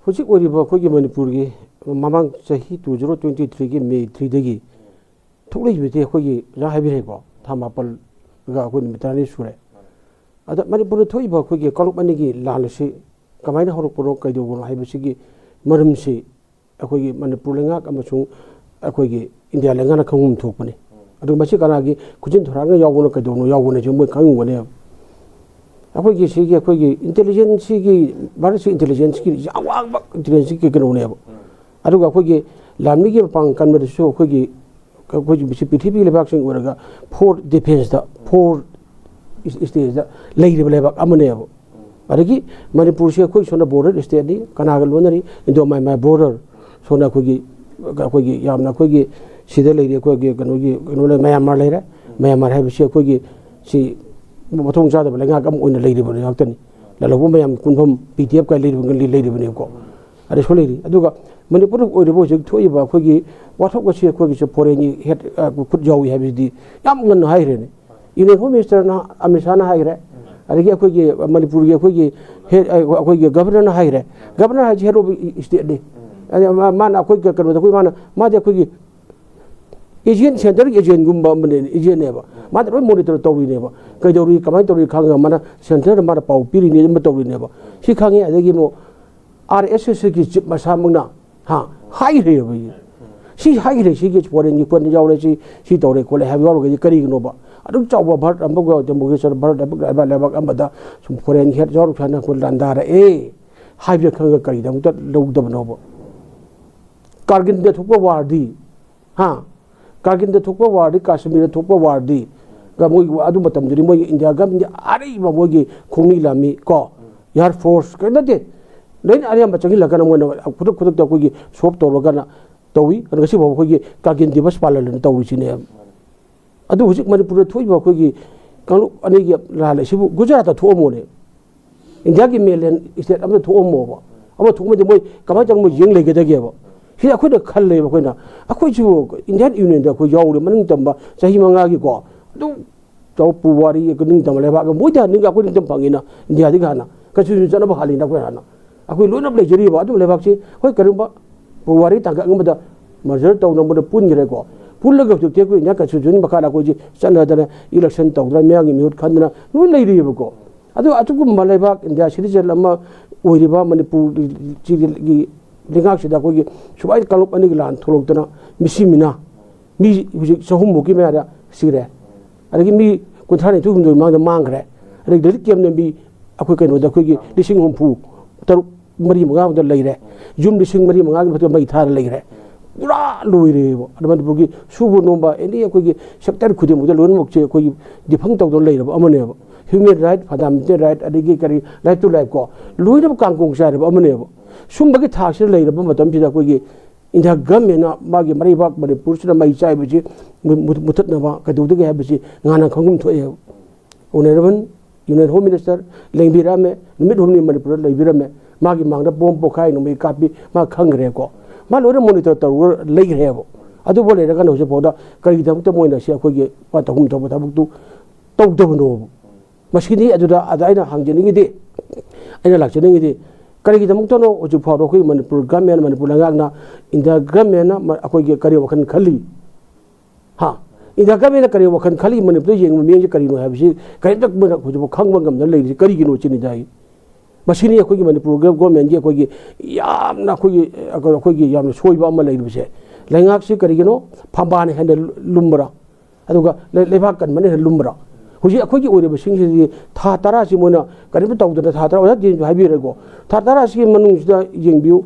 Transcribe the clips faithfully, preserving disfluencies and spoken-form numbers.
ꯍꯧꯖꯤꯛ ꯑꯣꯏꯔꯤꯕ ꯑꯩꯈꯣꯏꯒꯤ ꯃꯅꯤꯄꯨꯔꯒꯤ ꯃꯃꯥꯡ ꯆꯍꯤ two zero twenty threeꯒꯤ May threeꯗꯒꯤ ꯊꯣꯛꯂꯛꯏꯕꯗꯤ ꯑꯩꯈꯣꯏꯒꯤ ꯑꯣꯖꯥ ꯍꯥꯏꯕꯤꯔꯦꯀꯣ, ꯊꯥ ꯃꯥꯄꯜꯒ ꯑꯩꯈꯣꯏ ꯅꯨꯃꯤꯠ ꯇꯔꯥꯅꯤ ꯁꯨꯔꯦ꯫ ꯑꯗ ꯃꯅꯤꯄꯨꯔꯗ ꯊꯣꯛꯏꯕ ꯑꯩꯈꯣꯏꯒꯤ ꯀꯥꯡꯂꯨꯞ ꯑꯅꯤꯒꯤ ꯂꯥꯟ ꯑꯁꯤ ꯀꯃꯥꯏꯅ ꯍꯧꯔꯛꯄꯅꯣ, ꯀꯩꯗꯧꯕꯅꯣ ꯍꯥꯏꯕꯁꯤꯒꯤ ꯃꯔꯝꯁꯤ ꯑꯩꯈꯣꯏꯒꯤ ꯃꯅꯤꯄꯨꯔ ꯂꯩꯉꯥꯛ ꯑꯃꯁꯨꯡ ꯑꯩꯈꯣꯏꯒꯤ ꯏꯟꯗꯤꯌꯥ ꯂꯩꯉꯥꯛꯅ ꯈꯪꯐꯝ ꯊꯣꯛꯄꯅꯤ꯫ ꯑꯗꯨꯒ ꯃꯁꯤ ꯀꯅꯥꯒꯤ ꯈꯨꯖꯤꯟ ꯊꯣꯔꯛꯑꯒ ꯌꯥꯎꯕꯅꯣ, ꯀꯩꯗꯧꯕꯅꯣ ꯌꯥꯎꯕꯅꯣ ꯍꯥꯏꯁꯤ ꯃꯣꯏ ꯈꯪꯉꯝꯒꯅꯦꯕ꯫ ꯑꯩꯈꯣꯏꯒꯤ ꯁꯤꯒꯤ ꯑꯩꯈꯣꯏꯒꯤ intelligenceꯀꯤ, ꯚꯥꯔꯠꯁꯤ intelligenceꯀꯤ ꯌꯥꯝ ꯋꯥꯡꯕ intelligenceꯀꯤ ꯀꯩꯅꯣꯅꯦꯕ꯫ ꯑꯗꯨꯒ ꯑꯩꯈꯣꯏꯒꯤ ꯂꯥꯟꯃꯤꯒꯤ ꯃꯄꯥꯡ ꯀꯟꯕꯗꯁꯨ ꯑꯩꯈꯣꯏꯒꯤ, ꯑꯩꯈꯣꯏꯒꯤ ꯃꯁꯤ ꯄ꯭ꯔꯤꯊꯤꯕꯤꯒꯤ ꯂꯩꯕꯥꯛꯁꯤꯡ ꯑꯣꯏꯔꯒ four defenceꯇ, four stateꯇ ꯂꯩꯔꯤꯕ ꯂꯩꯕꯥꯛ ꯑꯃꯅꯦꯕ꯫ ꯑꯗꯒꯤ ꯃꯅꯤꯄꯨꯔꯁꯤ ꯑꯩꯈꯣꯏ ꯁꯣꯝꯗ border stateꯅꯤ, ꯀꯅꯥꯒ ꯂꯣꯟꯅꯔꯤ? Indo Myanmar border꯫ ꯁꯣꯝꯗ ꯑꯩꯈꯣꯏꯒꯤ, ꯑꯩꯈꯣꯏꯒꯤ ꯌꯥꯝꯅ ꯑꯩꯈꯣꯏꯒꯤ ꯁꯤꯗ ꯂꯩꯔꯤ ꯑꯩꯈꯣꯏꯒꯤ ꯀꯩꯅꯣꯒꯤ, ꯀꯩꯅꯣ ꯂꯩ, ꯃꯌꯥꯟꯃꯥꯔ ꯂꯩꯔꯦ꯫ ꯃꯌꯥꯟꯃꯥꯔ ꯍꯥꯏꯕꯁꯤ ꯑꯩꯈꯣꯏꯒꯤ ꯁꯤ ꯃꯊꯣꯡ ꯆꯥꯗꯕ ꯂꯩꯉꯥꯛ ꯑꯃ ꯑꯣꯏꯅ ꯂꯩꯔꯤꯕ ꯉꯥꯛꯇꯅꯤ꯫ ꯂꯥꯜꯍꯧꯕ ꯃꯌꯥꯝꯒꯤ ꯀꯨꯟꯐꯝ PDF ꯀꯥꯏ ꯂꯩꯔꯤꯕ, ꯂꯩꯔꯤꯕꯅꯦꯕꯀꯣ꯫ ꯑꯗꯩ ꯁꯣꯝ ꯂꯩꯔꯤ꯫ ꯑꯗꯨꯒ ꯃꯅꯤꯄꯨꯔꯗ ꯑꯣꯏꯔꯤꯕ ꯍꯧꯖꯤꯛ ꯊꯣꯛꯏꯕ ꯑꯩꯈꯣꯏꯒꯤ ꯋꯥꯊꯣꯛ ꯑꯁꯤ ꯑꯩꯈꯣꯏꯒꯤꯁꯨ foreignꯒꯤ ꯍꯦꯠ, ꯑ, ꯈꯨꯠ ꯌꯥꯎꯏ ꯍꯥꯏꯕꯁꯤꯗꯤ ꯌꯥꯝ ꯉꯟꯅ ꯍꯥꯏꯈ꯭ꯔꯦꯅꯦ꯫ Union Home Ministerꯅ, ꯑꯃꯤꯠ ꯁꯥꯍꯅ ꯍꯥꯏꯈ꯭ꯔꯦ꯫ ꯑꯗꯒꯤ ꯑꯩꯈꯣꯏꯒꯤ ꯃꯅꯤꯄꯨꯔꯒꯤ ꯑꯩꯈꯣꯏꯒꯤ ꯍꯦꯠ, ꯑ, ꯑꯩꯈꯣꯏꯒꯤ Governorꯅ ꯍꯥꯏꯈ꯭ꯔꯦ꯫ Governor ꯍꯥꯏꯁꯤ head of stateꯅꯤ꯫ ꯑꯗ ꯃꯥ-, ꯃꯥꯅ ꯑꯩꯈꯣꯏ ꯀꯩꯅꯣꯗ ꯑꯩꯈꯣꯏ ꯃꯥꯅ, ꯃꯥꯗꯤ ꯑꯩꯈꯣꯏꯒꯤ agent, centreꯒꯤ agentꯒꯨꯝꯕ ꯑꯃꯅꯦ, agentꯅꯦꯕ꯫ ꯃꯥꯗꯤ ꯂꯣꯏ monitor ꯇꯧꯔꯤꯅꯦꯕ꯫ ꯀꯩꯗꯧꯔꯤ, ꯀꯃꯥꯏꯅ ꯇꯧꯔꯤ ꯈꯪꯉꯒ ꯃꯥꯅ centreꯗ ꯃꯥꯅ ꯄꯥꯎ ꯄꯤꯔꯤꯅꯦ, ꯑꯃ ꯇꯧꯔꯤꯅꯦꯕ꯫ ꯁꯤ ꯈꯪꯉꯦ꯫ ꯑꯗꯒꯤ ꯑꯃꯨꯛ RSSꯒꯤ chief ꯃꯁꯥꯃꯛꯅ, ꯍꯥ, ꯍꯥꯏꯈ꯭ꯔꯦꯕ꯫ ꯁꯤ ꯍꯥꯏꯈ꯭ꯔꯦ, ꯁꯤꯒꯤ foreignꯒꯤ ꯈꯨꯠ ꯌꯥꯎꯔꯦ, ꯁꯤ, ꯁꯤ ꯇꯧꯔꯦ ꯈꯣꯠꯂꯦ ꯍꯥꯏꯕ ꯌꯥꯎꯔꯒꯗꯤ ꯀꯔꯤꯒꯤꯅꯣꯕ? ꯑꯗꯨꯝ ꯆꯥꯎꯕ ꯚꯥꯔꯠ ꯑꯃꯒ democracy ꯚꯥꯔꯠ ꯑꯃꯒ ꯂꯩꯕꯥꯛ, ꯂꯩꯕꯥꯛ ꯑꯃꯗ ꯁꯨꯝ foreignꯒꯤ ꯍꯦꯠ ꯌꯥꯎꯔꯛ ꯁꯨꯃꯥꯏꯅ ꯑꯩꯈꯣꯏ ꯂꯥꯟꯗꯥꯔꯛꯑꯦ ꯍꯥꯏꯕꯁꯦ ꯈꯪꯉꯒ ꯀꯔꯤꯒꯤꯗꯃꯛꯇ ꯂꯧꯗꯕꯅꯣꯕ? ꯀꯥꯔꯒꯤꯜꯗ ꯊꯣꯛꯄ warꯗꯤ, ꯍꯥ? ꯀꯥꯔꯒꯤꯜꯗ ꯊꯣꯛꯄ warꯗꯤ, ꯀꯥꯁꯃꯤꯔꯗ ꯊꯣꯛꯄ warꯗꯤ, ꯃꯣꯏ ꯑꯗꯨ ꯃꯇꯝꯗꯨꯗꯤ ꯃꯣꯏꯒꯤ ꯏꯟꯗꯤꯌꯥ governmentꯗꯤ ꯑꯔꯩꯕ ꯃꯣꯏꯒꯤ ꯈꯣꯡꯃꯤ ꯂꯥꯟꯃꯤ ꯀꯣ, air force ꯀꯔꯤꯝ ꯅꯠꯇꯦ, ꯂꯣꯏꯅ ꯑꯌꯥꯝꯕ ꯆꯪꯁꯤꯜꯂꯒꯅ ꯃꯣꯏꯅ ꯈꯨꯗꯛ ꯈꯨꯗꯛꯇ ꯑꯩꯈꯣꯏꯒꯤ solve ꯇꯧꯔꯒꯅ ꯇꯧꯏ꯫ ꯑꯗꯨ ꯉꯁꯤ ꯐꯥꯎꯕ ꯑꯩꯈꯣꯏꯒꯤ ꯀꯥꯔꯒꯤꯜ ꯗꯤꯕꯁ ꯄꯥꯂꯟ ꯇꯧꯔꯤꯁꯤꯅꯦ꯫ ꯑꯗꯨ ꯍꯧꯖꯤꯛ ꯃꯅꯤꯄꯨꯔꯗ ꯊꯣꯛꯏꯕ ꯑꯩꯈꯣꯏꯒꯤ ꯀꯥꯡꯂꯨꯞ ꯑꯅꯤꯒꯤ ꯂꯥꯟ ꯑꯁꯤꯕꯨ ꯒꯨꯖꯔꯥꯠꯇ ꯊꯣꯛꯑꯝꯃꯣꯅꯦ꯫ ꯏꯟꯗꯤꯌꯥꯒꯤ mainland state ꯑꯃꯗ ꯊꯣꯛꯑꯝꯃꯣꯕ꯫ ꯑꯃ ꯊꯣꯛꯑꯝꯃꯗꯤ ꯃꯣꯏ ꯀꯃꯥꯏꯅ ꯇꯧꯔꯒ ꯃꯣꯏ ꯌꯦꯡ ꯂꯩꯒꯗꯒꯦꯕ? ꯁꯤꯗ ꯑꯩꯈꯣꯏꯅ ꯈꯜꯂꯦꯕ, ꯑꯩꯈꯣꯏꯅ, ꯑꯩꯈꯣꯏꯁꯤꯕꯨ Indian Unionꯗ ꯑꯩꯈꯣꯏ ꯌꯥꯎꯔꯦ, ꯃꯅꯤꯡ ꯇꯝꯕ ꯆꯍꯤ ꯃꯉꯥꯒꯤꯀꯣ꯫ ꯑꯗꯨ ꯆꯥꯎ ꯄꯨꯋꯥꯔꯤ ꯅꯤꯡꯇꯝꯕ ꯂꯩꯕꯥꯛ ꯑꯃ, ꯃꯣꯏꯗ ꯍꯥꯟꯅ ꯑꯩꯈꯣꯏ ꯅꯤꯡꯇꯝ ꯐꯪꯉꯤꯅ, ꯏꯟꯗꯤꯌꯥꯗꯒꯤ ꯍꯥꯟꯅ constitution ꯆꯠꯅꯕ ꯍꯥꯜꯂꯤꯅ ꯑꯩꯈꯣꯏ ꯍꯥꯟꯅ꯫ ꯑꯩꯈꯣꯏ ꯂꯣꯏꯅꯃꯛ ꯂꯩꯖꯔꯤꯕ ꯑꯗꯨꯝ ꯂꯩꯕꯥꯛꯁꯤ꯫ ꯍꯣꯏ, ꯀꯔꯤꯒꯨꯝꯕ ꯋꯥꯔꯤ ꯇꯥꯡꯀꯛ ꯑꯃꯗ ꯃꯔꯖꯔ ꯇꯧꯅꯕꯗ ꯄꯨꯟꯈ꯭ꯔꯦꯀꯣ꯫ ꯄꯨꯜꯂꯒ ꯍꯧꯖꯤꯛꯇꯤ ꯑꯩꯈꯣꯏ ꯏꯟꯗꯤꯌꯥ ꯀꯟꯁꯇꯤꯇ꯭ꯌꯨꯁꯟ ꯃꯈꯥꯗ ꯑꯩꯈꯣꯏꯁꯤ ꯆꯠꯅꯗꯅ ꯏꯂꯦꯛꯁꯟ ꯇꯧꯗꯅ ꯃꯤꯌꯥꯝꯒꯤ ꯃꯤꯍꯨꯠ ꯈꯟꯗꯅ ꯂꯣꯏ ꯂꯩꯔꯤꯑꯕꯀꯣ꯫ ꯑꯗꯨ ꯑꯗꯨꯒꯨꯝꯕ ꯂꯩꯕꯥꯛ ꯏꯟꯗꯤꯌꯥ ꯁꯤꯇꯤꯖꯟ ꯑꯃ ꯑꯣꯏꯔꯤꯕ ꯃꯅꯤꯄꯨꯔꯒꯤ ꯂꯩꯉꯥꯛꯁꯤꯗ ꯑꯩꯈꯣꯏꯒꯤ ꯁꯨꯃꯥꯏꯅ ꯀꯥꯡꯂꯨꯞ ꯑꯅꯤꯒꯤ ꯂꯥꯟ ꯊꯣꯛꯂꯛꯇꯅ ꯃꯤꯁꯤ ꯃꯤꯅ ꯃꯤ ꯍꯧꯖꯤꯛ ꯆꯍꯨꯝꯃꯨꯛꯀꯤ ꯃꯌꯥꯗ ꯁꯤꯔꯦ꯫ ꯑꯗꯒꯤ ꯃꯤ ꯀꯨꯟꯊ꯭ꯔꯥ ꯅꯤꯊꯣꯏ ꯍꯨꯝꯗꯣꯏ ꯃꯃꯥꯡꯗ ꯃꯥꯡꯈ꯭ꯔꯦ꯫ ꯑꯗꯒꯤ ꯂꯤꯂꯤꯠ ꯀꯦꯝꯅ ꯃꯤ ꯑꯩꯈꯣꯏ ꯀꯩꯅꯣꯗ ꯑꯩꯈꯣꯏꯒꯤ ꯂꯤꯁꯤꯡ ꯍꯨꯝꯐꯨ ꯇꯔꯨꯛ ꯃꯔꯤ ꯃꯉꯥꯃꯨꯛꯇ ꯂꯩꯔꯦ꯫ ꯌꯨꯝ ꯂꯤꯁꯤꯡ ꯃꯔꯤ ꯃꯉꯥꯒꯤ ꯃꯊꯛꯇ ꯃꯩ ꯊꯥꯔ ꯂꯩꯈ꯭ꯔꯦ꯫ ꯄꯨꯔꯥ ꯂꯣꯏꯔꯦꯕ꯫ ꯑꯗ ꯃꯅꯤꯄꯨꯔꯒꯤ ꯁꯨꯕ ꯅꯣꯝꯕ ꯑꯦꯅꯤ ꯑꯩꯈꯣꯏꯒꯤ ꯁꯦꯛꯇꯔ ꯈꯨꯗꯤꯡꯃꯛꯇ ꯂꯣꯏꯅꯃꯛꯁꯦ ꯑꯩꯈꯣꯏꯒꯤ ꯗꯤꯐꯪ ꯇꯧꯗꯅ ꯂꯩꯔꯕ ꯑꯃꯅꯦꯕ꯫ ꯍ꯭ꯌꯨꯃꯦꯟ ꯔꯥꯏꯠ, ꯐꯟꯗꯥꯃꯦꯟꯇꯦꯜ ꯔꯥꯏꯠ, ꯑꯗꯒꯤ ꯀꯔꯤ ꯔꯥꯏꯠ ꯇꯨ ꯂꯥꯏꯐ ꯀꯣ, ꯂꯣꯏꯅꯃꯛ ꯀꯥꯡꯒꯣꯡ ꯆꯥꯏꯔꯕ ꯑꯃꯅꯦꯕ꯫ ꯁꯨꯝꯕꯒꯤ ꯊꯥꯛꯁꯤꯗ ꯂꯩꯔꯕ ꯃꯇꯝꯁꯤꯗ ꯑꯩꯈꯣꯏꯒꯤ ꯏꯟꯗꯤꯌꯥ ꯒꯃꯦꯟꯅ ꯃꯥꯒꯤ ꯃꯔꯩꯕꯥꯛ ꯃꯅꯤꯄꯨꯔꯁꯤꯗ ꯃꯩ ꯆꯥꯏꯕꯁꯤ ꯃꯨ-, ꯃꯨ-, ꯃꯨꯊꯠꯅꯕ ꯀꯩꯗꯧꯗꯒꯦ ꯍꯥꯏꯕꯁꯤ ꯉꯥꯅ ꯈꯪꯐꯝ ꯊꯣꯛꯑꯦꯕ꯫ ꯑꯣꯅꯔꯦꯕꯜ ꯌꯨꯅꯤꯌꯟ ꯍꯣꯝ ꯃꯤꯅꯤꯁꯇꯔ ꯂꯦꯡꯕꯤꯔꯛꯑꯝꯃꯦ, ꯅꯨꯃꯤꯠ ꯍꯨꯝꯅꯤ ꯃꯅꯤꯄꯨꯔꯗ ꯂꯩꯕꯤꯔꯝꯃꯦ꯫ ꯃꯥꯒꯤ ꯃꯥꯡꯗ ꯕꯣꯝ ꯄꯣꯈꯥꯏ ꯅꯣꯡꯃꯩ ꯀꯥꯞꯄꯤ, ꯃꯥ ꯈꯪꯈ꯭ꯔꯦꯀꯣ꯫ ꯃꯥ ꯂꯣꯏꯅ ꯃꯣꯅꯤꯇꯔ ꯇꯧꯔꯒ ꯂꯩꯈ꯭ꯔꯦꯕ꯫ ꯑꯗꯨꯕꯨ ꯂꯩꯔꯒꯅ ꯍꯧꯖꯤꯛ ꯐꯥꯎꯗ ꯀꯔꯤꯒꯤꯗꯃꯛꯇ ꯃꯣꯏꯅ ꯁꯤ ꯑꯩꯈꯣꯏꯒꯤ ꯋꯥ ꯇꯧꯐꯝ ꯊꯣꯛꯄ ꯊꯕꯛꯇꯨ ꯇꯧꯗꯕꯅꯣꯕ? ꯃꯁꯤꯅꯤ ꯑꯗꯨꯗ, ꯑꯗ ꯑꯩꯅ ꯍꯪꯖꯅꯤꯡꯉꯤꯗꯤ, ꯑꯩꯅ ꯂꯥꯛꯆꯅꯤꯡꯉꯤꯗꯤ, ꯀꯔꯤꯒꯤꯗꯃꯛꯇꯅꯣ ꯍꯧꯖꯤꯛ ꯐꯥꯎꯕ ꯑꯩꯈꯣꯏ ꯃꯅꯤꯄꯨꯔ ꯒꯃꯦꯟ, ꯃꯅꯤꯄꯨꯔ ꯂꯩꯉꯥꯛꯅ, ꯏꯟꯗꯤꯌꯥ ꯒꯃꯦꯟꯅ ꯃ-, ꯑꯩꯈꯣꯏꯒꯤ ꯀꯔꯤ ꯋꯥꯈꯜ ꯈꯜꯂꯤ? ꯍꯥ? ꯏꯟꯗꯤꯌꯥ ꯒꯃꯦꯟꯅ ꯀꯔꯤ ꯋꯥꯈꯜ ꯈꯜꯂꯤ, ꯃꯅꯤꯄꯨꯔꯗ ꯌꯦꯡꯕ ꯃꯤꯠꯌꯦꯡꯁꯦ ꯀꯔꯤꯅꯣ ꯍꯥꯏꯕꯁꯤ ꯀꯔꯤꯝꯇ ꯃꯣꯏꯅ ꯍꯧꯖꯤꯛꯐꯥꯎ ꯈꯪꯕ ꯉꯝꯗꯅ ꯂꯩꯔꯤꯁꯤ ꯀꯔꯤꯒꯤꯅꯣ ꯁꯤꯅꯤꯗ ꯑꯩ꯫ ꯃꯁꯤꯅꯤ ꯑꯩꯈꯣꯏꯒꯤ ꯃꯅꯤꯄꯨꯔ ꯒ-, ꯒꯣꯔꯃꯦꯟꯒꯤ ꯑꯩꯈꯣꯏꯒꯤ ꯌꯥꯝꯅ ꯑꯩꯈꯣꯏꯒꯤ, ꯑꯩꯈꯣꯏꯒꯤ ꯌꯥꯝꯅ ꯁꯣꯏꯕ ꯑꯃ ꯂꯩꯔꯤꯕꯁꯦ꯫ ꯂꯩꯉꯥꯛꯁꯤ ꯀꯔꯤꯒꯤꯅꯣ ꯐꯝꯕꯥꯜꯅ ꯍꯦꯟꯅ ꯂꯨꯝꯕ꯭ꯔꯥ? ꯑꯗꯨꯒ ꯂꯩ-, ꯂꯩꯕꯥꯛ ꯀꯟꯕꯅ ꯍꯦꯟꯅ ꯂꯨꯝꯕ꯭ꯔꯥ? ꯍꯧꯖꯤꯛ ꯑꯩꯈꯣꯏꯒꯤ ꯑꯣꯏꯔꯤꯕꯁꯤꯡꯁꯤꯗꯤ ꯊꯥ ꯇꯔꯥꯁꯤ ꯃꯣꯏꯅ ꯀꯔꯤꯝꯇ ꯇꯧꯗꯅ ꯊꯥ ꯇꯔꯥ ꯑꯣꯖꯥ ꯗꯤꯅꯦꯁꯅ ꯍꯥꯏꯕꯤꯔꯦꯀꯣ꯫ ꯊꯥ ꯇꯔꯥꯁꯤꯒꯤ ꯃꯅꯨꯡꯁꯤꯗ ꯌꯦꯡꯕꯤꯌꯨ,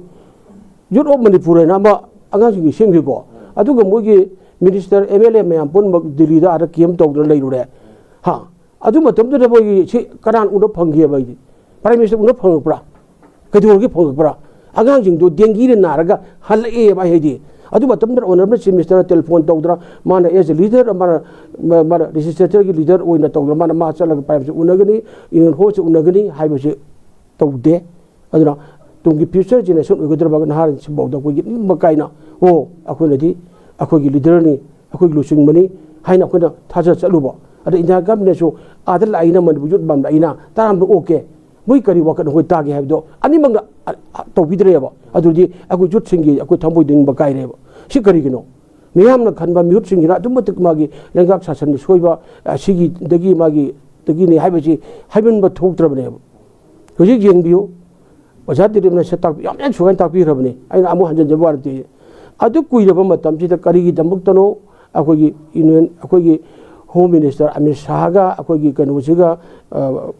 ꯌꯨꯠ ꯑꯣꯐ ꯃꯅꯤꯄꯨꯔ ꯍꯥꯏꯅ ꯑꯃ ꯑꯉꯥꯡꯁꯤꯡꯒꯤ ꯁꯦꯝꯈꯤꯀꯣ꯫ ꯑꯗꯨꯒ ꯃꯣꯏꯒꯤ ꯃꯤꯅꯤꯁꯇꯔ, ꯑꯦꯝ ꯑꯦꯜ ꯑꯦ ꯃꯌꯥꯝ ꯄꯨꯝꯅꯃꯛ ꯗꯤꯜꯂꯤꯗ ꯑꯥꯗ ꯀꯦꯝ ꯇꯧꯗꯅ ꯂꯩꯔꯨꯔꯦ꯫ ꯍꯥ? ꯑꯗꯨ ꯃꯇꯝꯗꯨꯗ ꯃꯣꯏꯒꯤ ꯁꯤ ꯀꯅꯥꯅ ꯎꯅ ꯐꯪꯈꯤꯑꯕ ꯑꯩꯗꯤ? ꯄ꯭ꯔꯥꯏꯝ ꯃꯤꯅꯤꯁꯇꯔ ꯎꯅ ꯐꯪꯉꯛꯄ꯭ꯔꯥ? ꯀꯩꯗꯧꯔꯒꯦ ꯐꯪꯉꯛꯄ꯭ꯔꯥ? ꯑꯉꯥꯡꯁꯤꯡꯗꯣ ꯗꯦꯡꯒꯤꯅ ꯅꯥꯔꯒ ꯍꯜꯂꯛꯑꯦꯕ ꯑꯩ ꯍꯥꯏꯗꯤ꯫ ꯑꯗꯨ ꯃꯇꯝꯗ ꯑꯣꯅꯔꯦꯕꯜ ꯆꯤꯐ ꯃꯤꯅꯤꯁꯇꯔꯅ ꯇꯦꯂꯤꯐꯣꯟ ꯇꯧꯗꯅ, ꯃꯥꯅ ꯑꯦꯁ ꯑꯦ ꯂꯤꯗꯔ, ꯃꯥꯅ, ꯃꯥ-, ꯃꯥꯅ ꯂꯦꯖꯤꯁꯂꯦꯆꯔꯒꯤ ꯂꯤꯗꯔ ꯑꯣꯏꯅ ꯇꯧꯗꯅ, ꯃꯥꯅ ꯃꯥ ꯆꯠꯂꯒ ꯄ꯭ꯔꯥꯏꯝ ꯃꯤꯅꯤꯁꯇꯔ ꯎꯅꯒꯅꯤ, ꯌꯨꯅꯤꯌꯟ ꯍꯣꯜꯁꯦ ꯎꯅꯒꯅꯤ ꯍꯥꯏꯕꯁꯦ ꯇꯧꯗꯦ꯫ ꯑꯗꯨꯅ ꯇꯨꯡꯒꯤ ꯐ꯭ꯌꯨꯆꯔ ꯖꯦꯅꯦꯔꯦꯁꯟ ꯑꯣꯏꯒꯗꯧꯔꯕ ꯅꯍꯥꯁꯤꯡꯐꯥꯎꯗ ꯑꯩꯈꯣꯏꯒꯤ ꯅꯤꯡꯕ ꯀꯥꯏꯅ, ꯑꯣ, ꯑꯩꯈꯣꯏꯅꯗꯤ ꯑꯩꯈꯣꯏꯒꯤ ꯂꯤꯗꯔꯅꯤ, ꯑꯩꯈꯣꯏꯒꯤ ꯂꯨꯆꯤꯡꯕꯅꯤ ꯍꯥꯏꯅ ꯑꯩꯈꯣꯏꯅ ꯊꯥꯖ ꯆꯠꯂꯨꯕ꯫ ꯑꯗ ꯏꯟꯗꯤꯌꯥ ꯒꯃꯦꯟꯅꯁꯨ ꯑꯥꯗ ꯂꯥꯛꯏꯅ, ꯃꯅꯤꯄꯨꯔ ꯌꯨꯠ ꯃꯌꯥꯝ ꯂꯥꯛꯏꯅ, ꯇꯔꯥꯝꯅ ꯑꯣꯛꯀꯦ꯫ ꯃꯣꯏ ꯀꯔꯤ ꯋꯥꯈꯜ ꯑꯩꯈꯣꯏ ꯇꯥꯒꯦ ꯍꯥꯏꯕꯗꯣ ꯑꯅꯤꯃꯛꯅ ꯑ, ꯑ, ꯇꯧꯕꯤꯗ꯭ꯔꯦꯕ꯫ ꯑꯗꯨꯗꯤ ꯑꯩꯈꯣꯏ ꯌꯨꯠꯁꯤꯡꯒꯤ ꯑꯩꯈꯣꯏ ꯊꯃꯣꯏꯗ ꯅꯤꯡꯕ ꯀꯥꯏꯔꯦꯕ꯫ ꯁꯤ ꯀꯔꯤꯒꯤꯅꯣ? ꯃꯤꯌꯥꯝꯅ ꯈꯟꯕ ꯃꯤꯍꯨꯠꯁꯤꯡꯁꯤꯅ ꯑꯗꯨꯛ ꯃꯇꯤꯛ ꯃꯥꯒꯤ ꯂꯩꯉꯥꯛ ꯁꯥꯁꯟꯗ ꯁꯣꯏꯕ, ꯑ, ꯁꯤꯒꯤꯗꯒꯤ ꯃꯥꯒꯤ ꯗꯒꯤꯅꯤ ꯍꯥꯏꯕꯁꯤ ꯍꯥꯏꯃꯟꯕ ꯊꯣꯛꯇ꯭ꯔꯕꯅꯦꯕ꯫ ꯍꯧꯖꯤꯛ ꯌꯦꯡꯕꯤꯌꯨ, ꯑꯣꯖꯥ ꯗꯤꯂꯤꯞꯅ ꯁꯤ ꯇꯥꯛꯄꯤ-, ꯌꯥꯝ ꯌꯥꯝ ꯁꯨꯃꯥꯏꯅ ꯇꯥꯛꯄꯤꯈ꯭ꯔꯕꯅꯤ꯫ ꯑꯩꯅ ꯑꯃꯨꯛ ꯍꯟꯖꯤꯟꯖꯕ ꯋꯥ ꯅꯠꯇꯦ꯫ ꯑꯗꯨ ꯀꯨꯏꯔꯕ ꯃꯇꯝꯁꯤꯗ ꯀꯔꯤꯒꯤꯗꯃꯛꯇꯅꯣ ꯑꯩꯈꯣꯏꯒꯤ ꯌꯨꯅꯤꯌꯟ, ꯑꯩꯈꯣꯏꯒꯤ ꯍꯣꯝ ꯃꯤꯅꯤꯁꯇꯔ ꯑꯃꯤꯠ ꯁꯥꯍꯒ ꯑꯩꯈꯣꯏꯒꯤ ꯀꯩꯅꯣꯁꯤꯒ, ꯑ,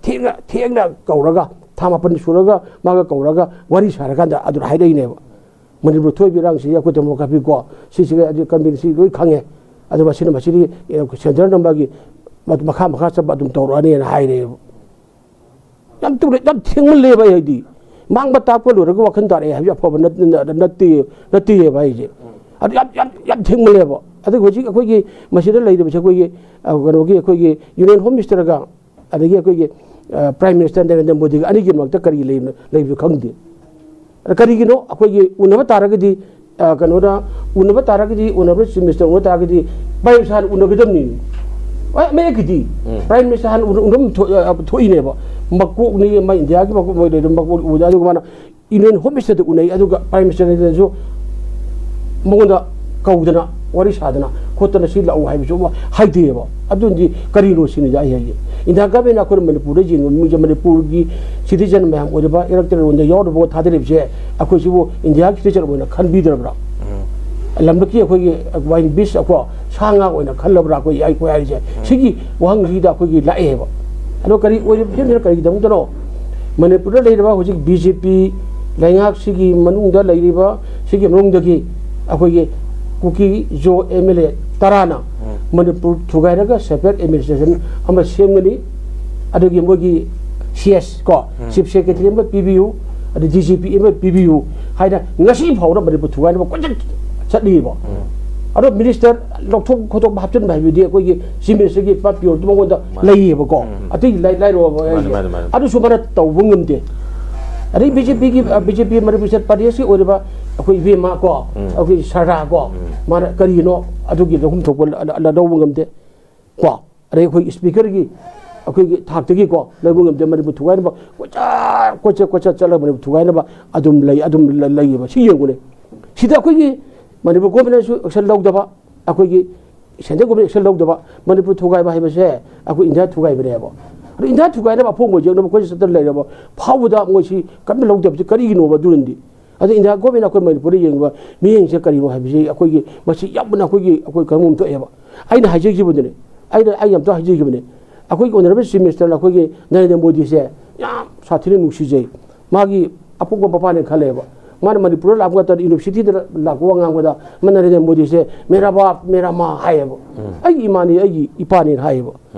ꯊꯦꯡꯅ, ꯊꯦꯡꯅ ꯀꯧꯔꯒ, ꯊꯥ ꯃꯥꯄꯟ ꯁꯨꯔꯒ ꯃꯥꯒ ꯀꯧꯔꯒ ꯋꯥꯔꯤ ꯁꯥꯔꯀꯥꯟꯗ ꯑꯗꯨꯅ ꯍꯥꯏꯔꯛꯏꯅꯦꯕ꯫ ꯃꯅꯤꯄꯨꯔ ꯊꯣꯛꯏꯕ ꯏꯔꯥꯡꯁꯤ ꯑꯩꯈꯣꯏ ꯗꯦꯃꯣꯀ꯭ꯔꯥꯐꯤ ꯀꯣ, ꯁꯤꯁꯤꯒ ꯑꯗꯨ ꯀꯟꯚꯦꯟꯁꯤ ꯂꯣꯏ ꯈꯪꯉꯦ꯫ ꯑꯗꯨ ꯃꯁꯤꯅ, ꯃꯁꯤꯗꯤ, ꯑꯦ, ꯁꯦꯟꯇꯔꯅ ꯃꯥꯒꯤ ꯃꯈꯥ, ꯃꯈꯥ ꯆꯠꯄ ꯑꯗꯨꯝ ꯇꯧꯔꯛꯑꯅꯤꯅ ꯍꯥꯏꯔꯦꯕ꯫ ꯌꯥꯝ ꯇꯨ-, ꯌꯥꯝ ꯊꯦꯡꯃꯜꯂꯦꯕ꯫ ꯑꯩ ꯍꯥꯏꯗꯤ ꯃꯥꯡꯕ ꯇꯥꯛꯄ ꯂꯣꯏꯔꯒ ꯋꯥꯈꯜ ꯇꯥꯔꯛꯑꯦ ꯍꯥꯏꯕꯁꯦ ꯑꯐꯕ ꯅꯠ-, ꯅꯠ-, ꯅꯠꯇꯦ, ꯅꯠꯇꯦꯕ ꯑꯩꯁꯦ꯫ ꯑꯗꯨ ꯌꯥꯝ, ꯌꯥꯝ, ꯌꯥꯝ ꯊꯦꯡꯃꯜꯂꯦꯕ꯫ ꯑꯗꯨꯒ ꯍꯧꯖꯤꯛ ꯑꯩꯈꯣꯏꯒꯤ ꯃꯁꯤꯗ ꯂꯩꯔꯤꯕꯁꯦ ꯑꯩꯈꯣꯏꯒꯤ, ꯑ, ꯀꯩꯅꯣꯒꯤ ꯑꯩꯈꯣꯏꯒꯤ ꯌꯨꯅꯤꯌꯟ ꯍꯣꯝ ꯃꯤꯅꯤꯁꯇꯔꯒ ꯑꯗꯒꯤ ꯑꯩꯈꯣꯏꯒꯤ, ꯑ, ꯄ꯭ꯔꯥꯏꯝ ꯃꯤꯅꯤꯁꯇꯔ ꯅꯔꯦꯟꯗ꯭ꯔ ꯃꯣꯗꯤꯒ ꯑꯅꯤꯒꯤ ꯃꯔꯛꯇ ꯀꯔꯤ ꯂꯩꯕꯅꯣ, ꯂꯩꯕꯅꯣ ꯈꯪꯗꯦ꯫ ꯑꯗ ꯀꯔꯤꯒꯤꯅꯣ ꯑꯩꯈꯣꯏꯒꯤ ꯎꯅꯕ ꯇꯥꯔꯒꯗꯤ, ꯑ, ꯀꯩꯅꯣꯗ ꯎꯅꯕ ꯇꯥꯔꯒꯗꯤ, ꯎꯅꯕ ꯆꯤꯐ ꯃꯤꯅꯤꯁꯇꯔ ꯎꯅꯕ ꯇꯥꯔꯒꯗꯤ ꯄ꯭ꯔꯥꯏꯝ ꯃꯤꯅꯤꯁꯇꯔ ꯍꯥꯟꯅ ꯎꯅꯒꯗꯕꯅꯤ꯫ ꯍꯣꯏ, ꯃꯌꯦꯛꯀꯤꯗꯤ ꯎꯝ꯫ ꯄ꯭ꯔꯥꯏꯝ ꯃꯤꯅꯤꯁꯇꯔ ꯍꯥꯟꯅ ꯎꯅ-, ꯎꯅꯐꯝ ꯊꯣꯛ-, ꯑ, ꯊꯣꯛꯏꯅꯦꯕ꯫ ꯃꯀꯣꯛꯅꯤ, ꯃꯥ ꯏꯟꯗꯤꯌꯥꯒꯤ ꯃꯀꯣꯛ ꯑꯣꯏꯔꯦ, ꯑꯗꯨꯝ ꯃꯀꯣꯛ ꯎꯅ-, ꯑꯗꯨꯒ ꯃꯥꯅ ꯌꯨꯅꯤꯌꯟ ꯍꯣꯝ ꯃꯤꯅꯤꯁꯇꯔꯗ ꯎꯅꯩ, ꯑꯗꯨꯒ ꯄ꯭ꯔꯥꯏꯝ ꯃꯤꯅꯤꯁꯇꯔꯅꯁꯨ ꯃꯉꯣꯟꯗ ꯀꯧꯗꯅ ꯋꯥꯔꯤ ꯁꯥꯗꯅ ꯈꯣꯠꯇꯅ ꯁꯤ ꯂꯥꯛꯎ ꯍꯥꯏꯕꯁꯨ ꯑꯃ ꯍꯥꯏꯗꯦꯕ꯫ ꯑꯗꯨꯗꯤ ꯀꯔꯤꯅꯣ ꯁꯤꯅꯤꯗ ꯑꯩ ꯍꯥꯏꯁꯦ꯫ ꯏꯟꯗꯤꯌꯥ ꯒꯚꯔꯟꯃꯦꯟꯠꯅ ꯑꯩꯈꯣꯏꯅ ꯃꯅꯤꯄꯨꯔꯗ ꯌꯦꯡꯕ ꯃꯤꯁꯦ ꯃꯅꯤꯄꯨꯔꯒꯤ ꯁꯤꯇꯤꯖꯟ ꯃꯌꯥꯝ ꯑꯣꯏꯔꯤꯕ ꯏꯔꯛꯇ ꯂꯣꯟꯗ ꯌꯥꯎꯔꯨꯕ ꯊꯥꯗꯔꯤꯕꯁꯦ ꯑꯩꯈꯣꯏꯁꯤꯕꯨ ꯏꯟꯗꯤꯌꯥꯒꯤ ꯁꯤꯇꯤꯖꯟ ꯑꯣꯏꯅ ꯈꯟꯕꯤꯗ꯭ꯔꯕ꯭ꯔꯥ? ꯎꯝ꯫ ꯂꯝꯂꯛꯀꯤ ꯑꯩꯈꯣꯏꯒꯤ ꯋꯥꯏꯜ ꯕꯤꯁ ꯀꯣ, ꯁꯥ ꯉꯥ ꯑꯣꯏꯅ ꯈꯜꯂꯕ꯭ꯔꯥ ꯑꯩꯈꯣꯏ, ꯑꯩꯈꯣꯏ ꯍꯥꯏꯔꯤꯁꯦ? ꯎꯝ꯫ ꯁꯤꯒꯤ ꯋꯥꯍꯪꯁꯤꯗ ꯑꯩꯈꯣꯏꯒꯤ ꯂꯥꯛꯑꯦꯕ꯫ ꯑꯗꯣ ꯀꯔꯤ ꯑꯣꯏꯔꯤꯕ ꯐꯤꯕꯝꯁꯤꯅ ꯀꯔꯤꯒꯤꯗꯃꯛꯇꯅꯣ? ꯃꯅꯤꯄꯨꯔꯗ ꯂꯩꯔꯤꯕ ꯍꯧꯖꯤꯛ ꯕꯤ ꯖꯦ ꯄꯤ ꯂꯩꯉꯥꯛꯁꯤꯒꯤ ꯃꯅꯨꯡꯗ ꯂꯩꯔꯤꯕ ꯁꯤꯒꯤ ꯃꯅꯨꯡꯗꯒꯤ ꯑꯩꯈꯣꯏꯒꯤ Kuki Zo M L A ꯇꯔꯥꯅ ꯎꯝ꯫ ꯃꯅꯤꯄꯨꯔ ꯊꯨꯒꯥꯏꯔꯒ ꯁꯦꯄꯔꯦꯠ ꯑꯦꯗꯃꯤꯅꯤꯁꯇ꯭ꯔꯦꯁꯟ ꯑꯃ ꯁꯦꯝꯒꯅꯤ, ꯑꯗꯨꯒꯤ ꯃꯣꯏꯒꯤ ꯁꯤ ꯑꯦꯁ ꯀꯣ, ꯎꯝ꯫ ꯆꯤꯐ ꯁꯦꯀ꯭ꯔꯦꯇꯔꯤ ꯑꯃ ꯄꯤꯕꯤꯌꯨ, ꯑꯗꯩ ꯗꯤ ꯖꯤ ꯄꯤ ꯑꯃ ꯄꯤꯕꯤꯌꯨ ꯍꯥꯏꯅ ꯉꯁꯤ ꯐꯥꯎꯗ ꯃꯅꯤꯄꯨꯔ ꯊꯨꯒꯥꯏꯅꯕ ꯀꯣꯏꯆꯠ ꯆꯠꯂꯤꯕ꯫ ꯎꯝ꯫ ꯑꯗꯣ ꯃꯤꯅꯤꯁꯇꯔ ꯂꯧꯊꯣꯛ ꯈꯣꯠꯇꯣꯛꯄ ꯍꯥꯞꯆꯤꯟꯕ ꯍꯥꯏꯕꯗꯤ ꯑꯩꯈꯣꯏꯒꯤ ꯆꯤꯐ ꯃꯤꯅꯤꯁꯇꯔꯒꯤ ꯄꯥꯋꯔꯗꯣ ꯃꯉꯣꯟꯗ ꯃꯥꯅꯤ꯫ ꯂꯩꯌꯦꯕꯀꯣ꯫ ꯎꯝ꯫ ꯑꯇꯩ ꯂꯥꯏ-, ꯂꯥꯏꯔꯣ-, ꯃꯥꯅꯤ, ꯃꯥꯅꯤ, ꯃꯥꯅꯤ꯫ ꯑꯗꯨꯁꯨ ꯃꯥꯅ ꯇꯧꯕ ꯉꯝꯗꯦ꯫ ꯑꯗꯩ ꯕꯤ ꯖꯦ ꯄꯤꯒꯤ, ꯑ, ꯕꯤ ꯖꯦ ꯄꯤ ꯃꯅꯤꯄꯨꯔ ꯁ꯭ꯇꯦꯠ ꯄ꯭ꯔꯗꯦꯁꯀꯤ ꯑꯣꯏꯔꯤꯕ ꯑꯩꯈꯣꯏ ꯏꯕꯦꯝꯃ ꯀꯣ, ꯎꯝ꯫ ꯑꯩꯈꯣꯏ ꯁꯔꯗꯥ ꯀꯣ, ꯎꯝ꯫ ꯃꯥꯅ ꯀꯔꯤꯅꯣ ꯑꯗꯨꯒꯤ ꯂꯧꯐꯝ ꯊꯣꯛꯄ ꯂ-, ꯂ-, ꯂ-, ꯂꯧꯕ ꯉꯝꯗꯦ ꯀꯣ꯫ ꯑꯗꯩ ꯑꯩꯈꯣꯏ ꯁ꯭ꯄꯤꯀꯔꯒꯤ ꯑꯩꯈꯣꯏꯒꯤ ꯊꯥꯛꯇꯒꯤꯀꯣ ꯂꯩꯕ ꯉꯝꯗꯦ꯫ ꯃꯅꯤꯄꯨꯔ ꯊꯨꯒꯥꯏꯅꯕ ꯀꯣꯏꯆꯠ ꯀꯣꯏꯆꯠ ꯀꯣꯏꯆꯠ ꯆꯠꯂꯒ ꯃꯅꯤꯄꯨꯔ ꯊꯨꯒꯥꯏꯅꯕ ꯑꯗꯨꯝ ꯂꯩ, ꯑꯗꯨꯝ ꯂ-, ꯂꯩꯌꯦꯕ꯫ ꯁꯤ ꯌꯦꯡꯉꯨꯅꯦ꯫ ꯁꯤꯗ ꯑꯩꯈꯣꯏꯒꯤ ꯃꯅꯤꯄꯨꯔ ꯒꯣꯔꯃꯦꯟꯅꯁꯨ ꯑꯦꯛꯁꯟ ꯂꯧꯗꯕ, ꯑꯩꯈꯣꯏꯒꯤ ꯁꯦꯟꯇ꯭ꯔꯦꯜ ꯒꯣꯔꯃꯦꯟ ꯑꯦꯛꯁꯟ ꯂꯧꯗꯕ꯫ ꯃꯅꯤꯄꯨꯔ ꯊꯨꯒꯥꯏꯕ ꯍꯥꯏꯕꯁꯦ ꯑꯩꯈꯣꯏ ꯏꯟꯗꯤꯌꯥ ꯊꯨꯒꯥꯏꯕꯅꯦꯕ꯫ ꯑꯗꯣ ꯏꯟꯗꯤꯌꯥ ꯊꯨꯒꯥꯏꯅꯕ ꯑꯐꯣꯡꯕ ꯌꯦꯛꯅꯕ ꯑꯩꯈꯣꯏ ꯆꯠꯇꯅ ꯂꯩꯔꯕ ꯐꯥꯎꯕꯗ ꯃꯣꯏꯁꯤ ꯀꯔꯤꯝꯇ ꯂꯧꯗꯕꯁꯤ ꯀꯔꯤꯒꯤꯅꯣꯕ? ꯑꯗꯨꯅꯗꯤ ꯑꯗꯣ ꯏꯟꯗꯤꯌꯥ ꯒꯣꯔꯃꯦꯟꯅ ꯑꯩꯈꯣꯏ ꯃꯅꯤꯄꯨꯔꯗ ꯌꯦꯡꯕ ꯃꯤꯠꯌꯦꯡꯁꯦ ꯀꯔꯤꯅꯣ ꯍꯥꯏꯕꯁꯤ ꯑꯩꯈꯣꯏꯒꯤ ꯃꯁꯤ ꯌꯥꯝꯅ ꯑꯩꯈꯣꯏꯒꯤ, ꯑꯩꯈꯣꯏ ꯀꯩꯅꯣꯝ ꯊꯣꯛꯑꯦꯕ꯫ ꯑꯩꯅ ꯍꯥꯏꯖꯈꯤꯕꯗꯨꯅꯦ, ꯑꯩꯅ, ꯑꯩ ꯌꯥꯝꯇ ꯍꯥꯏꯖꯈꯤꯕꯅꯦ꯫ ꯑꯩꯈꯣꯏꯒꯤ ꯑꯣꯅꯔꯦꯕꯜ ꯆꯤꯐ ꯃꯤꯅꯤꯁꯇꯔꯅ ꯑꯩꯈꯣꯏꯒꯤ ꯅꯔꯦꯟꯗ꯭ꯔ ꯃꯣꯗꯤꯁꯦ ꯌꯥꯝ ꯁꯥꯊꯤꯅ ꯅꯨꯡꯁꯤꯖꯩ꯫ ꯃꯥꯒꯤ ꯑꯄꯣꯛꯄ ꯃꯄꯥꯅꯦ ꯈꯜꯂꯦꯕ꯫ ꯃꯥꯅ ꯃꯅꯤꯄꯨꯔꯗ ꯂꯥꯛꯄ ꯃꯇꯝꯗ ꯌꯨꯅꯤꯚꯔꯁꯤꯇꯤꯗ ꯂꯥꯛꯄ ꯋꯥ ꯉꯥꯡꯕꯗ ꯃꯥ ꯅꯔꯦꯟꯗ꯭ꯔ ꯃꯣꯗꯤꯁꯦ "ꯃꯦꯔꯥ ꯕꯥꯞ, ꯃꯦꯔꯥ ꯃꯥ" ꯍꯥꯏꯌꯦꯕ꯫ "ꯑꯩꯒꯤ ꯏꯃꯥꯅꯤ, ꯑꯩꯒꯤ ꯏꯄꯥꯅꯤꯅ" ꯍꯥꯏꯌꯦꯕ꯫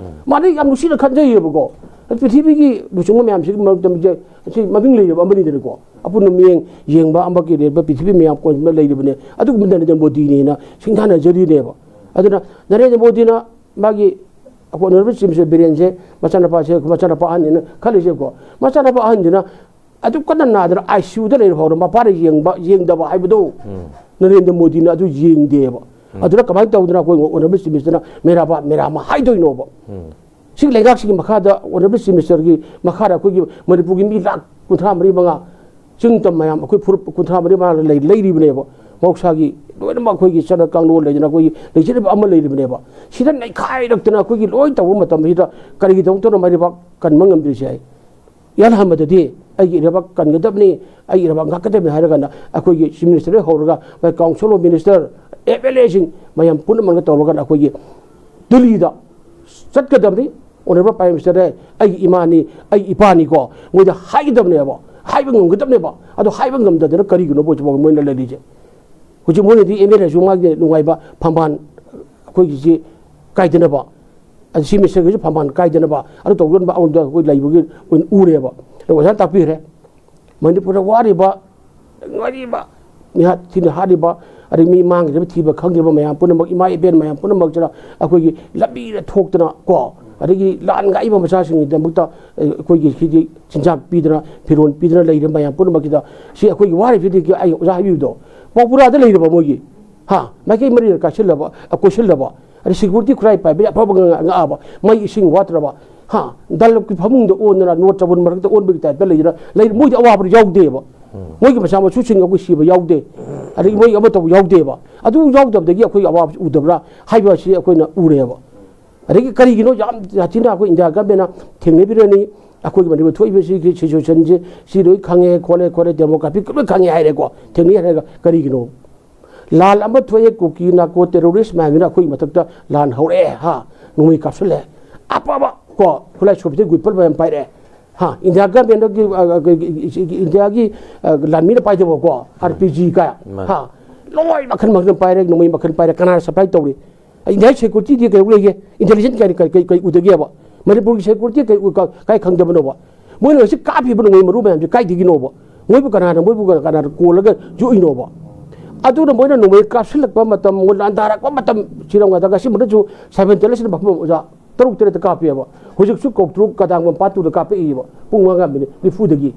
ꯃꯥꯗꯤ ꯌꯥꯝ ꯅꯨꯡꯁꯤꯅ ꯈꯟꯖꯩꯌꯦꯕꯀꯣ꯫ ꯄ꯭ꯔꯤꯊꯤꯕꯤꯒꯤ ꯂꯨꯆꯤꯡꯕ ꯃꯌꯥꯝꯁꯤꯒꯤ ꯃꯔꯛꯇ ꯃꯤꯁꯦ ꯑꯁꯤ ꯃꯃꯤꯡ ꯂꯩꯔꯕ ꯑꯃꯅꯤꯗꯅꯀꯣ꯫ ꯑꯄꯨꯟꯕ ꯃꯤꯠꯌꯦꯡ ꯌꯦꯡꯕ ꯑꯃꯒꯤ ꯂꯩꯔꯤꯕ ꯄ꯭ꯔꯤꯊꯤꯕꯤ ꯃꯌꯥꯝ ꯀꯣꯟꯕ ꯂꯩꯔꯤꯕꯅꯦ꯫ ꯑꯗꯨꯒꯨꯝꯕ ꯅꯔꯦꯟꯗ꯭ꯔ ꯃꯣꯗꯤꯅꯦꯅ ꯁꯤꯡꯊꯥꯅꯖꯔꯤꯅꯦꯕ꯫ ꯑꯗꯨꯅ ꯅꯔꯦꯟꯗ꯭ꯔ ꯃꯣꯗꯤꯅ ꯃꯥꯒꯤ ꯑꯩꯈꯣꯏ ꯑꯣꯅꯔꯦꯕꯜ ꯆꯤꯐ ꯃꯤꯅꯤꯁꯇꯔ ꯕꯤꯔꯦꯟꯁꯦ ꯃꯆꯥꯅꯨꯄꯥꯁꯦ, ꯃꯆꯥꯅꯨꯄꯥ ꯑꯍꯟꯅꯤꯅ ꯈꯜꯂꯤꯁꯦꯀꯣ, ꯃꯆꯥꯅꯨꯄꯥ ꯑꯍꯟꯁꯤꯅ ꯑꯗꯨꯛ ꯀꯟꯅ ꯅꯥꯗꯅ ꯑꯥꯏ ꯁꯤ ꯌꯨꯗ ꯂꯩꯔ ꯐꯥꯎꯕ ꯃꯄꯥꯅ ꯌꯦꯡꯕ, ꯌꯦꯡꯗꯕ ꯍꯥꯏꯕꯗꯣ ꯅꯔꯦꯟꯗ꯭ꯔ ꯃꯣꯗꯤꯅ ꯑꯗꯨ ꯌꯦꯡꯗꯦꯕ꯫ ꯑꯗꯨꯅ ꯀꯃꯥꯏꯅ ꯇꯧꯗꯅ ꯑꯩꯈꯣꯏ ꯑꯣꯅꯔꯦꯕꯜ ꯆꯤꯐ ꯃꯤꯅꯤꯁꯇꯔꯅ "ꯃꯦꯔꯥ ꯕꯥꯞ, ꯃꯦꯔꯥ ꯃꯥ" ꯍꯥꯏꯗꯣꯏꯅꯣꯕ? ꯁꯤꯒꯤ ꯂꯩꯉꯥꯛꯁꯤꯒꯤ ꯃꯈꯥꯗ, ꯑꯣꯅꯔꯦꯕꯜ ꯆꯤꯐ ꯃꯤꯅꯤꯁꯇꯔꯒꯤ ꯃꯈꯥꯗ ꯑꯩꯈꯣꯏꯒꯤ ꯃꯅꯤꯄꯨꯔꯒꯤ ꯃꯤ ꯂꯥꯈ ꯀꯨꯟꯊ꯭ꯔꯥ ꯃꯔꯤ ꯃꯉꯥ, ꯆꯤꯡ ꯇꯝ ꯃꯌꯥꯝ, ꯑꯩꯈꯣꯏ ꯐꯨꯔꯨꯞ ꯀꯨꯟꯊ꯭ꯔꯥ ꯃꯔꯤ ꯃꯉꯥ ꯂꯩ-, ꯂꯩꯔꯤꯕꯅꯦꯕ꯫ ꯃꯍꯧꯁꯥꯒꯤ ꯂꯣꯏꯅꯃꯛ ꯑꯩꯈꯣꯏꯒꯤ ꯆꯠꯅ ꯀꯥꯡꯂꯣꯟ ꯂꯩꯗꯅ ꯑꯩꯈꯣꯏꯒꯤ ꯂꯩꯖꯔꯤꯕ ꯑꯃ ꯂꯩꯔꯤꯕꯅꯦꯕ꯫ ꯁꯤꯗ ꯅꯩꯈꯥꯏꯔꯛꯇꯅ ꯑꯩꯈꯣꯏꯒꯤ ꯂꯣꯏ ꯇꯧꯕ ꯃꯇꯝꯁꯤꯗ ꯀꯔꯤꯒꯤꯗꯃꯛꯇꯅꯣ ꯃꯥꯏ ꯂꯩꯕꯥꯛ ꯀꯟꯕ ꯉꯝꯗ꯭ꯔꯤꯁꯦ? ꯏꯍꯥꯟ ꯍꯥꯟꯕꯗꯗꯤ ꯑꯩꯒꯤ ꯏꯔꯩꯕꯥꯛ ꯀꯟꯒꯗꯕꯅꯤ, ꯑꯩꯒꯤ ꯏꯔꯩꯕꯥꯛ ꯉꯥꯛꯀꯗꯕꯅꯤ ꯍꯥꯏꯔꯒꯅ ꯑꯩꯈꯣꯏꯒꯤ ꯆꯤꯐ ꯃꯤꯅꯤꯁꯇꯔꯗꯒꯤ ꯍꯧꯔꯒ my council of minister, M L ꯑꯦꯁꯤꯡ ꯃꯌꯥꯝ ꯄꯨꯝꯅꯃꯛꯅ ꯇꯧꯔꯒ ꯑꯩꯈꯣꯏꯒꯤ ꯗꯤꯜꯂꯤꯗ ꯆꯠꯀꯗꯕꯅꯤ꯫ ꯑꯣꯅꯔꯦꯕꯜ ꯄ꯭ꯔꯥꯏꯝ ꯃꯤꯅꯤꯁꯇꯔꯗ "ꯑꯩꯒꯤ ꯏꯃꯥꯅꯤ, ꯑꯩꯒꯤ ꯏꯄꯥꯅꯤꯀꯣ", ꯃꯣꯏꯗ ꯍꯥꯏꯒꯗꯕꯅꯦꯕ, ꯍꯥꯏꯕ ꯉꯝꯒꯗꯕꯅꯦꯕ꯫ ꯑꯗꯣ ꯍꯥꯏꯕ ꯉꯝꯗꯗꯅ ꯀꯔꯤꯒꯤꯅꯣ ꯍꯧꯖꯤꯛꯐꯥꯎ ꯃꯣꯏꯅ ꯂꯩꯔꯤꯁꯦ? ꯍꯧꯖꯤꯛ ꯃꯣꯏꯅꯗꯤ ꯑꯦꯝ ꯑꯦꯜ ꯑꯦꯁꯨ ꯃꯥꯒꯤ ꯅꯨꯡꯉꯥꯏꯕ ꯐꯝꯕꯥꯜ ꯑꯩꯈꯣꯏꯒꯤꯁꯤ ꯀꯥꯏꯗꯅꯕ, ꯑꯗ ꯆꯤꯐ ꯃꯤꯅꯤꯁꯇꯔꯒꯤꯁꯨ ꯐꯝꯕꯥꯜ ꯀꯥꯏꯗꯅꯕ, ꯑꯗꯨ ꯇꯧꯗꯅꯕ ꯑꯃꯔꯣꯝꯗ ꯑꯩꯈꯣꯏ ꯂꯩꯕꯒꯤ ꯑꯣꯏꯅ ꯎꯔꯦꯕ꯫ ꯑꯗꯣ ꯑꯣꯖꯥꯅ ꯇꯥꯛꯄꯤꯈ꯭ꯔꯦ꯫ ꯃꯅꯤꯄꯨꯔꯗ ꯋꯥꯔꯤꯕ, ꯅꯨꯡꯉꯥꯏꯔꯤꯕ, ꯃꯤꯍꯥꯠ ꯊꯤꯅ ꯍꯥꯠꯂꯤꯕ, ꯑꯗꯩ ꯃꯤ ꯃꯥꯡꯈ꯭ꯔꯤꯕ, ꯊꯤꯕ ꯈꯪꯗ꯭ꯔꯤꯕ ꯃꯌꯥꯝ ꯄꯨꯝꯅꯃꯛ, ꯏꯃꯥ ꯏꯕꯦꯟ ꯃꯌꯥꯝ ꯄꯨꯝꯅꯃꯛꯁꯤꯅ ꯑꯩꯈꯣꯏꯒꯤ ꯂꯝꯕꯤꯗ ꯊꯣꯛꯇꯅ ꯀꯣ, ꯑꯗꯒꯤ ꯂꯥꯟ ꯉꯥꯛꯏꯕ ꯃꯆꯥꯁꯤꯡꯒꯤꯗꯃꯛꯇ ꯑꯩꯈꯣꯏꯒꯤ ꯁꯤꯗꯤ ꯆꯤꯟꯖꯥꯛ ꯄꯤꯗꯅ, ꯐꯤꯔꯣꯜ ꯄꯤꯗꯅ ꯂꯩꯔꯤꯕ ꯃꯌꯥꯝ ꯄꯨꯝꯅꯃꯛꯀꯤꯗ ꯁꯤ ꯑꯩꯈꯣꯏꯒꯤ ꯋꯥꯔꯤꯕꯁꯤꯗꯤ ꯑꯩ ꯑꯣꯖꯥ ꯍꯥꯏꯕꯤꯕꯗꯣ ꯄꯥꯎꯄꯨꯔꯥꯗ ꯂꯩꯔꯕ ꯃꯣꯏꯒꯤ, ꯍꯥ, ꯃꯥꯏꯀꯩ ꯃꯔꯤꯔ ꯀꯥꯏꯁꯤꯜꯂꯕ, ꯑ, ꯀꯣꯏꯁꯤꯜꯂꯕ, ꯑꯗꯩ ꯁꯦꯀ꯭ꯌꯨꯔꯤꯇꯤ ꯈꯨꯠꯂꯥꯏ ꯄꯥꯏꯕ ꯑꯐꯕ ꯉ-, ꯉꯥꯛꯑꯕ, ꯃꯩ ꯏꯁꯤꯡ ꯋꯥꯠꯇ꯭ꯔꯕ, ꯍꯥ, ꯗꯜꯂꯞꯀꯤ ꯐꯃꯨꯡꯗ ꯑꯣꯟꯗꯅ ꯅꯣꯠ ꯆꯕꯨꯟ ꯃꯔꯛꯇ ꯑꯣꯟꯕꯒꯤ ꯇꯥꯏꯞꯇ ꯂꯩꯗꯅ ꯂꯩ꯫ ꯃꯣꯏꯗꯤ ꯑꯋꯥꯕ ꯌꯥꯎꯗꯦꯕ꯫ ꯃꯣꯏꯒꯤ ꯃꯆꯥ ꯃꯁꯨꯁꯤꯡ ꯑꯩꯈꯣꯏ ꯁꯤꯕ ꯌꯥꯎꯗꯦ꯫ ꯑꯗꯒꯤ ꯃꯣꯏ ꯑꯃ ꯇꯧꯕ ꯌꯥꯎꯗꯦꯕ꯫ ꯑꯗꯨ ꯌꯥꯎꯗꯕꯗꯒꯤ ꯑꯩꯈꯣꯏ ꯑꯋꯥꯕꯁꯤ ꯎꯗꯕ꯭ꯔꯥ ꯍꯥꯏꯕ ꯑꯁꯤ ꯑꯩꯈꯣꯏꯅ ꯎꯔꯦꯕ꯫ ꯑꯗꯒꯤ ꯀꯔꯤꯒꯤꯅꯣ ꯌꯥꯝ ꯁꯥꯊꯤꯅ ꯑꯩꯈꯣꯏ ꯏꯟꯗꯤꯌꯥ ꯒꯃꯦꯟꯅ ꯊꯦꯡꯅꯕꯤꯔꯅꯤ, ꯑꯩꯈꯣꯏꯒꯤ ꯃꯅꯤꯄꯨꯔ ꯊꯣꯛꯏꯕ ꯁꯤꯒꯤ ꯁꯤꯆꯨꯋꯦꯁꯟꯁꯦ ꯁꯤ ꯂꯣꯏ ꯈꯪꯉꯦ ꯈꯣꯠꯂꯦ ꯈꯣꯠꯂꯦ, ꯗꯦꯃꯣꯀ꯭ꯔꯥꯐꯤ ꯂꯣꯏ ꯈꯪꯉꯦ ꯍꯥꯏꯔꯦꯀꯣ, ꯊꯦꯡꯅꯩ ꯍꯥꯏꯔꯒ ꯀꯔꯤꯒꯤꯅꯣ? ꯂꯥꯟ ꯑꯃ ꯊꯣꯛꯑꯦ, ꯀꯨꯀꯤ ꯅꯥꯔꯀꯣ ꯇꯦꯔꯣꯔꯤꯁ ꯃꯌꯥꯝꯁꯤꯅ ꯑꯩꯈꯣꯏꯒꯤ ꯃꯊꯛꯇ ꯂꯥꯟ ꯍꯧꯔꯛꯑꯦ, ꯍꯥ, ꯅꯣꯡꯃꯩ ꯀꯥꯞꯁꯤꯜꯂꯦ, ꯑꯐꯕ ꯀꯣ, ꯈꯨꯠꯂꯥꯏ ꯁꯣꯚꯤꯌꯦꯠ ꯋꯤꯄꯟ ꯃꯌꯥꯝ ꯄꯥꯏꯔꯛꯑꯦ, ꯍꯥ, ꯏꯟꯗꯤꯌꯥ ꯒꯃꯦꯟꯒꯤ, ꯑ, ꯑ, ꯏꯟꯗꯤꯌꯥꯒꯤ, ꯑ, ꯂꯥꯟꯃꯤꯅ ꯄꯥꯏꯗꯕꯀꯣ, ꯑꯥꯔ ꯄꯤ ꯖꯤ ꯀꯥꯏ, ꯃꯥꯅꯤ꯫ ꯍꯥ, ꯂꯣꯏ ꯃꯈꯜ ꯃꯈꯜ ꯄꯥꯏꯔꯦ, ꯅꯣꯡꯃꯩ ꯃꯈꯜ ꯄꯥꯏꯔꯦ, ꯀꯅꯥꯅ ꯁꯄ꯭ꯂꯥꯏ ꯇꯧꯔꯤ? ꯏꯟꯗꯤꯌꯥꯒꯤ ꯁꯦꯀ꯭ꯌꯨꯔꯤꯇꯤꯗꯤ ꯀꯩ ꯂꯩꯒꯦ? ꯏꯟꯇꯦꯂꯤꯖꯦꯟꯁ ꯀꯩ, ꯀꯩ, ꯀꯩ, ꯀꯩ ꯎꯗꯒꯦꯕ? ꯃꯅꯤꯄꯨꯔꯒꯤ ꯁꯦꯀ꯭ꯌꯨꯔꯤꯇꯤ ꯀꯩ ꯎ-, ꯀ-, ꯀꯥꯏ ꯈꯪꯗꯕꯅꯣꯕ? ꯃꯣꯏꯅ ꯉꯁꯤ ꯀꯥꯞꯄꯤꯕ ꯅꯣꯡꯃꯩ ꯃꯔꯨ ꯃꯌꯥꯝꯁꯦ ꯀꯥꯏꯗꯒꯤꯅꯣꯕ? ꯃꯣꯏꯕꯨ ꯀꯅꯥꯅ, ꯃꯣꯏꯕꯨ ꯀꯅꯥ-, ꯀꯅꯥꯅ ꯀꯣꯜꯂꯒ ꯌꯣꯛꯏꯅꯣꯕ? ꯑꯗꯨꯅ ꯃꯣꯏꯅ ꯅꯣꯡꯃꯩ ꯀꯥꯞꯁꯤꯜꯂꯛꯄ ꯃꯇꯝ, ꯃꯣꯏ ꯂꯥꯟꯗꯥꯔꯛꯄ ꯃꯇꯝ, ꯁꯤꯔꯝꯒꯗ ꯉꯁꯤ ꯃꯇꯝꯁꯨ ꯁꯚꯦꯟ ꯇꯦꯂꯔꯁꯤꯅ ꯃꯐꯝ ꯑꯣꯖꯥ ꯇꯔꯨꯛ ꯇꯔꯦꯠꯇ ꯀꯥꯞꯄꯦꯕ꯫ ꯍꯧꯖꯤꯛꯁꯨ ꯀꯧꯇ꯭ꯔꯨꯛ ꯀꯗꯥꯡꯕꯝ ꯄꯥꯠ ꯇꯨꯗ ꯀꯥꯞꯄꯛꯏꯕ ꯄꯨꯡ ꯃꯉꯥ ꯃꯤꯅꯤꯠ ꯅꯤꯐꯨꯗꯒꯤ꯫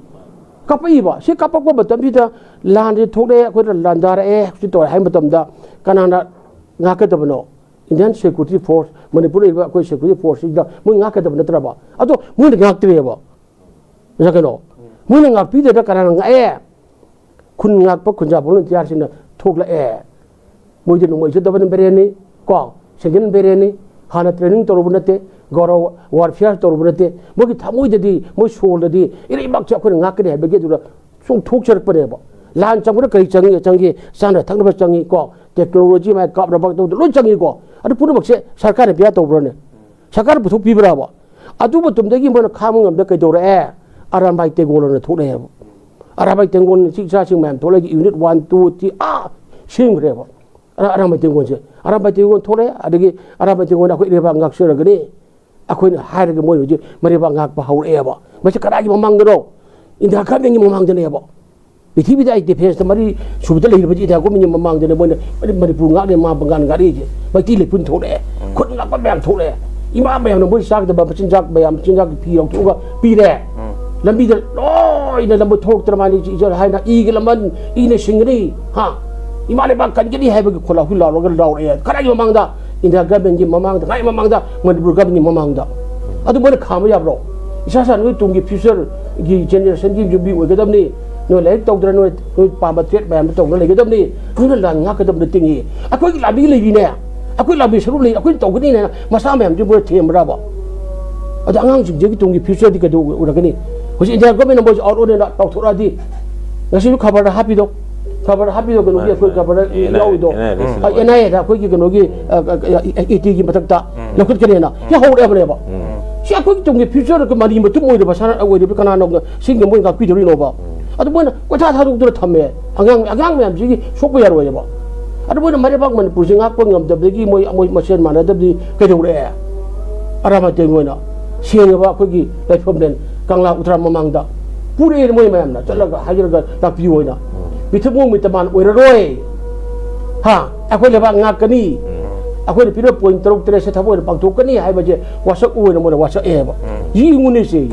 ꯀꯥꯞꯄꯛꯏꯕ, ꯁꯤ ꯀꯥꯞꯄꯛꯄ ꯃꯇꯝꯁꯤꯗ ꯂꯥꯟꯁꯦ ꯊꯣꯛꯂꯛꯑꯦ, ꯑꯩꯈꯣꯏꯅ ꯂꯥꯟꯗꯥꯔꯛꯑꯦ, ꯁꯤ ꯇꯧꯔꯦ ꯍꯥꯏꯕ ꯃꯇꯝꯗ ꯀꯅꯥꯅ ꯉꯥꯛꯀꯗꯕꯅꯣ? ꯏꯟꯗꯤꯌꯥꯟ ꯁꯦꯀ꯭ꯌꯨꯔꯤꯇꯤ ꯐꯣꯔꯁ, ꯃꯅꯤꯄꯨꯔꯗ ꯂꯩꯔꯤꯕ ꯑꯩꯈꯣꯏ ꯁꯦꯀ꯭ꯌꯨꯔꯤꯇꯤ ꯐꯣꯔꯁꯁꯤꯗ ꯃꯣꯏ ꯉꯥꯛꯀꯗꯕ ꯅꯠꯇ꯭ꯔꯕ? ꯑꯗꯣ ꯃꯣꯏꯅ ꯉꯥꯛꯇ꯭ꯔꯦꯕ꯫ ꯑꯣꯖꯥ ꯀꯩꯅꯣ? ꯃꯣꯏꯅ ꯉꯥꯛꯄꯤꯗꯅ ꯀꯅꯥꯅ ꯉꯥꯛꯑꯦ? ꯈꯨꯟ ꯉꯥꯛꯄ ꯈꯨꯟꯖꯥ ꯚꯣꯂꯨꯟꯇꯤꯌꯥꯔꯁꯤꯡꯅ ꯊꯣꯛꯂꯛꯑꯦ꯫ ꯃꯣꯏꯗꯤ ꯅꯣꯡꯃꯩ ꯆꯠꯇꯕꯅ ꯕꯦꯔꯦꯟꯅꯤ, ꯀꯣ, ꯁꯦꯟꯖꯟ ꯕꯦꯔꯦꯟꯅꯤ, ꯍꯥꯟꯅ ꯇ꯭ꯔꯦꯅꯤꯡ ꯇꯧꯔꯨꯕ ꯅꯠꯇꯦ, ꯒꯧꯔ ꯋꯥꯔꯐꯤꯌꯥꯔ ꯇꯧꯔꯨꯕ ꯅꯠꯇꯦ꯫ ꯃꯣꯏꯒꯤ ꯊꯃꯣꯏꯗꯗꯤ, ꯃꯣꯏ ꯁꯣꯜꯗꯗꯤ ꯏꯔꯩꯕꯥꯛꯁꯦ ꯑꯩꯈꯣꯏꯅ ꯉꯥꯛꯀꯅꯤ ꯍꯥꯏꯕꯒꯤ ꯑꯗꯨꯗ ꯆꯣꯡꯊꯣꯛꯆꯔꯛꯄꯅꯦꯕ꯫ ꯂꯥꯟ ꯆꯪꯕꯗ ꯀꯔꯤ ꯆꯪꯉꯤ, ꯆꯪꯉꯤ? ꯆꯥꯅ ꯊꯛꯅꯕ ꯆꯪꯉꯤ, ꯀꯣ, ꯇꯦꯛꯅꯣꯂꯣꯖꯤ ꯃꯥꯏ ꯀꯥꯞꯅꯕ ꯇꯧꯗ ꯂꯣꯏ ꯆꯪꯉꯤꯀꯣ꯫ ꯑꯗꯨ ꯄꯨꯝꯅꯃꯛꯁꯦ ꯁꯔꯀꯥꯔꯅ ꯄꯤꯌꯥ ꯇꯧꯕ꯭ꯔꯅꯦ? ꯁꯔꯀꯥꯔꯅ ꯄꯨꯊꯣꯛꯄꯤꯕ꯭ꯔꯕ? ꯑꯗꯨ ꯃꯇꯝꯗꯒꯤ ꯃꯣꯏꯅ ꯈꯥꯡꯕ ꯉꯝꯗ ꯀꯩꯗꯧꯔꯛꯑꯦ? ꯑꯔꯥꯝꯕꯥꯏ ꯇꯦꯡꯒꯣꯜ ꯑꯅ ꯊꯣꯛꯂꯛꯑꯦꯕ꯫ ꯑꯔꯥꯝꯕꯥꯏ ꯇꯦꯡꯒꯣꯜ ꯏꯆꯤꯛ ꯏꯆꯥꯁꯤꯡ ꯃꯌꯥꯝ ꯊꯣꯛꯂꯛꯑꯒ ꯌꯨꯅꯤꯠ ꯋꯥꯟ, ꯇꯨ, ꯊ꯭ꯔꯤ, ꯑꯥ, ꯁꯦꯝꯈ꯭ꯔꯦꯕ꯫ ꯑꯔꯥ-, ꯑꯔꯥꯝꯕꯥꯏ ꯇꯦꯡꯒꯣꯜꯁꯦ꯫ ꯑꯔꯥꯝꯕꯥꯏ ꯇꯦꯡꯒꯣꯜ ꯊꯣꯛꯂꯛꯑꯦ, ꯑꯗꯒꯤ ꯑꯔꯥꯝꯕꯥꯏ ꯇꯦꯡꯒꯣꯜꯅ ꯑꯩꯈꯣꯏ ꯏꯔꯩꯕꯥꯛ ꯉꯥꯛꯆꯔꯒꯅꯤ꯫ ꯑꯩꯈꯣꯏꯅ ꯍꯥꯏꯔꯒ ꯃꯣꯏ ꯍꯧꯖꯤꯛ ꯃꯔꯩꯕꯥꯛ ꯉꯥꯛꯄ ꯍꯧꯔꯛꯑꯦꯕ꯫ ꯃꯁꯤ ꯀꯗꯥꯏꯒꯤ ꯃꯃꯥꯡꯗꯅꯣ? ꯏꯟꯗꯤꯔꯥ ꯒꯥꯟꯙꯤꯒꯤ ꯃꯃꯥꯡꯗꯅꯦꯕ꯫ ꯄ꯭ꯔꯤꯊꯤꯕꯤꯗ ꯑꯩ ꯗꯤꯐꯦꯟꯁꯇ ꯃꯔꯤ ꯁꯨꯕꯗ ꯂꯩꯔꯤꯕꯁꯤ ꯏꯟꯗꯤꯔꯥ ꯒꯣꯔꯃꯦꯟꯒꯤ ꯃꯃꯥꯡꯗꯅꯦ꯫ ꯃꯣꯏꯅ ꯃꯅꯤ-, ꯃꯅꯤꯄꯨꯔ ꯉꯥꯛꯂꯦ, ꯃꯥ ꯕꯪꯒꯥꯟ ꯉꯥꯛꯂꯛꯏꯁꯦ꯫ ꯃꯩꯇꯩ ꯂꯩꯄꯨꯟ ꯊꯣꯛꯂꯛꯑꯦ, ꯎꯝ꯫ ꯈꯨꯟ ꯉꯥꯛꯄ ꯃꯌꯥꯝ ꯊꯣꯛꯂꯛꯑꯦ꯫ ꯏꯃꯥ ꯃꯌꯥꯝꯅ ꯃꯣꯏ ꯆꯥꯒꯗꯕ ꯃꯆꯤꯟꯖꯥꯛ ꯃꯌꯥꯝ, ꯃꯆꯤꯟꯖꯥꯛꯀꯤ ꯐꯤ ꯂꯧꯊꯣꯛꯑꯒ ꯄꯤꯔꯦ꯫ ꯎꯝ꯫ ꯂꯝꯕꯤꯗ ꯂꯣꯏꯅ ꯂꯝꯕꯤ ꯊꯣꯛꯇ꯭ꯔ ꯃꯥꯅꯤ, ꯏꯆꯦ ꯏꯆꯜ ꯍꯥꯏꯅ ꯏꯒꯤ ꯂꯃꯟ, ꯏꯅ ꯁꯤꯡꯒꯅꯤ, ꯍꯥ? ꯏꯃꯥ ꯂꯩꯕꯥꯛ ꯀꯟꯒꯅꯤ ꯍꯥꯏꯕꯒꯤ ꯈꯣꯜꯂꯥꯎ ꯂꯥꯎꯔꯒ ꯂꯥꯎꯔꯛꯑꯦ꯫ ꯀꯅꯥꯒꯤ ꯃꯃꯥꯡꯗ? ꯏꯟꯗꯤꯔꯥ ꯒꯚꯔꯟꯃꯦꯟꯒꯤ ꯃꯃꯥꯡꯗ, ꯉꯥꯏ ꯃꯃꯥꯡꯗ, ꯃꯅꯤꯄꯨꯔ ꯒꯚꯔꯟꯃꯦꯟꯒꯤ ꯃꯃꯥꯡꯗ꯫ ꯑꯗꯨ ꯃꯣꯏꯅ ꯈꯥꯝꯕ ꯌꯥꯕ꯭ꯔꯣ? ꯏꯁꯥ ꯏꯁꯥ ꯅꯣꯏ ꯇꯨꯡꯒꯤ future ꯒꯤ generation ꯒꯤ ꯌꯨꯝꯕꯤ ꯑꯣꯏꯒꯗꯕꯅꯤ꯫ ꯅꯣꯏ ꯂꯥꯏꯔꯤꯛ ꯇꯧꯗꯅ ꯅꯣꯏ, ꯅꯣꯏ ꯄꯥꯝꯕ trade ꯃꯌꯥꯝꯗꯣ ꯇꯧꯗꯅ ꯂꯩꯒꯗꯕꯅꯤ꯫ ꯅꯣꯏꯅ ꯂꯥꯟ ꯉꯥꯛꯀꯗꯕ ꯅꯠꯇꯦ꯫ ꯑꯩꯈꯣꯏꯒꯤ ꯂꯥꯟꯃꯤ ꯂꯩꯔꯤꯅꯦ, ꯑꯩꯈꯣꯏ ꯂꯥꯟꯃꯤ ꯁꯔꯨꯛ ꯂꯩ, ꯑꯩꯈꯣꯏꯅ ꯇꯧꯒꯅꯤꯅ ꯃꯆꯥ ꯃꯌꯥꯝꯁꯤ ꯃꯣꯏꯅ ꯊꯦꯝꯕ꯭ꯔꯕ? ꯑꯗꯣ ꯑꯉꯥꯡꯁꯤꯡꯁꯤꯒꯤ ꯇꯨꯡꯒꯤ future ꯗꯤ ꯀꯩꯗꯧ ꯑꯣꯏꯔꯛꯀꯅꯤ? ꯍꯧꯖꯤꯛ Indian government ꯅ ꯃꯣꯏꯁꯦ out ꯑꯣꯏꯅ ꯇꯧꯊꯣꯔꯛꯑꯗꯤ, ꯉꯁꯤꯁꯨ ꯈꯕꯔꯗ ꯍꯥꯞꯄꯤꯗꯣ, ꯈꯕꯔꯗ ꯍꯥꯞꯄꯤꯗꯣ, ꯀꯩꯅꯣꯒꯤ, ꯃꯥꯅꯦ, ꯑꯩꯈꯣꯏ ꯃꯥꯅꯦ꯫ ꯈꯕꯔꯗ and I A, ꯌꯥꯎꯔꯤꯗꯣ, and I A ꯂꯤꯁ ꯑ, ꯑꯣꯏ꯫ ꯑꯦꯟ ꯑꯥꯏ ꯑꯦꯗ ꯑꯩꯈꯣꯏꯒꯤ ꯀꯩꯅꯣꯒꯤ, ꯑ, ꯑ, ꯑ, ꯑꯦ ꯇꯤꯒꯤ ꯃꯊꯛꯇ ꯎꯝ꯫ ꯂꯧꯈꯠꯀꯅꯦꯅ ꯎꯝ꯫ ꯌꯥꯍꯧꯔꯛꯑꯕꯅꯦꯕ꯫ ꯎꯝ꯫ ꯁꯤ ꯑꯩꯈꯣꯏꯒꯤ ꯇꯨꯡꯒꯤ future ꯗ ꯃꯔꯤ ꯃꯇꯨꯝ ꯑꯣꯏꯔꯤꯕ ꯁꯅꯥ ꯑꯣꯏꯔꯤꯕ ꯀꯅꯥꯅꯣ ꯁꯤꯡꯒ ꯃꯣꯏ ꯉꯥꯛꯄꯤꯗꯧꯔꯤꯅꯣꯕ? ꯎꯝ꯫ ꯑꯗꯨ ꯃꯣꯏꯅ ꯀꯣꯏꯊꯥ ꯊꯥꯗꯣꯛꯇꯨꯅ ꯊꯝꯃꯦ꯫ ꯑꯉꯥꯡ, ꯑꯉꯥꯡ ꯃꯌꯥꯝꯁꯤꯒꯤ ꯁꯣꯛꯄ ꯌꯥꯔꯣꯏꯕ꯫ ꯑꯗꯨ ꯃꯣꯏꯅ ꯃꯔꯩꯕꯥꯛ ꯃꯅꯤꯄꯨꯔꯁꯤ ꯉꯥꯛꯄ ꯉꯝꯗꯕꯗꯒꯤ ꯃꯣꯏ, ꯃꯣꯏ ꯃꯁꯦꯟ ꯃꯥꯟꯅꯗꯕꯗꯤ ꯀꯩꯗꯧꯔꯛꯑꯦ? ꯑꯔꯥꯃꯇꯦꯟ ꯑꯣꯏꯅ ꯁꯦꯡꯉꯕ ꯑꯩꯈꯣꯏꯒꯤ ꯂꯥꯏꯐꯝꯂꯦꯟ ꯀꯪꯂꯥ ꯎꯇ꯭ꯔꯥ ꯃꯃꯥꯡꯗ ꯄꯨꯔꯛꯑꯦ ꯃꯣꯏ ꯃꯌꯥꯝꯅ ꯆꯠꯂꯒ ꯍꯥꯏꯖꯔꯒ ꯂꯥꯛꯄꯤꯌꯨ ꯑꯣꯏꯅ꯫ ꯃꯤꯊꯨꯞ ꯃꯣꯡ ꯃꯤꯇꯃꯥꯟ ꯑꯣꯏꯔꯔꯣꯏ꯫ ꯍꯥ? ꯑꯩꯈꯣꯏ ꯂꯩꯕꯥꯛ ꯉꯥꯛꯀꯅꯤ꯫ ꯑꯩꯈꯣꯏꯅ ꯄꯤꯔꯤꯕ point ꯇꯔꯨꯛ ꯇꯔꯦꯠꯁꯦ ꯊꯕꯛ ꯑꯣꯏꯅ ꯄꯥꯡꯊꯣꯛꯀꯅꯤ ꯍꯥꯏꯕꯁꯦ ꯋꯥꯁꯛ ꯑꯣꯏꯅ ꯃꯣꯏꯅ ꯋꯥꯁꯛꯑꯦꯕ꯫ ꯌꯦꯡꯉꯨꯅꯦ ꯁꯦ꯫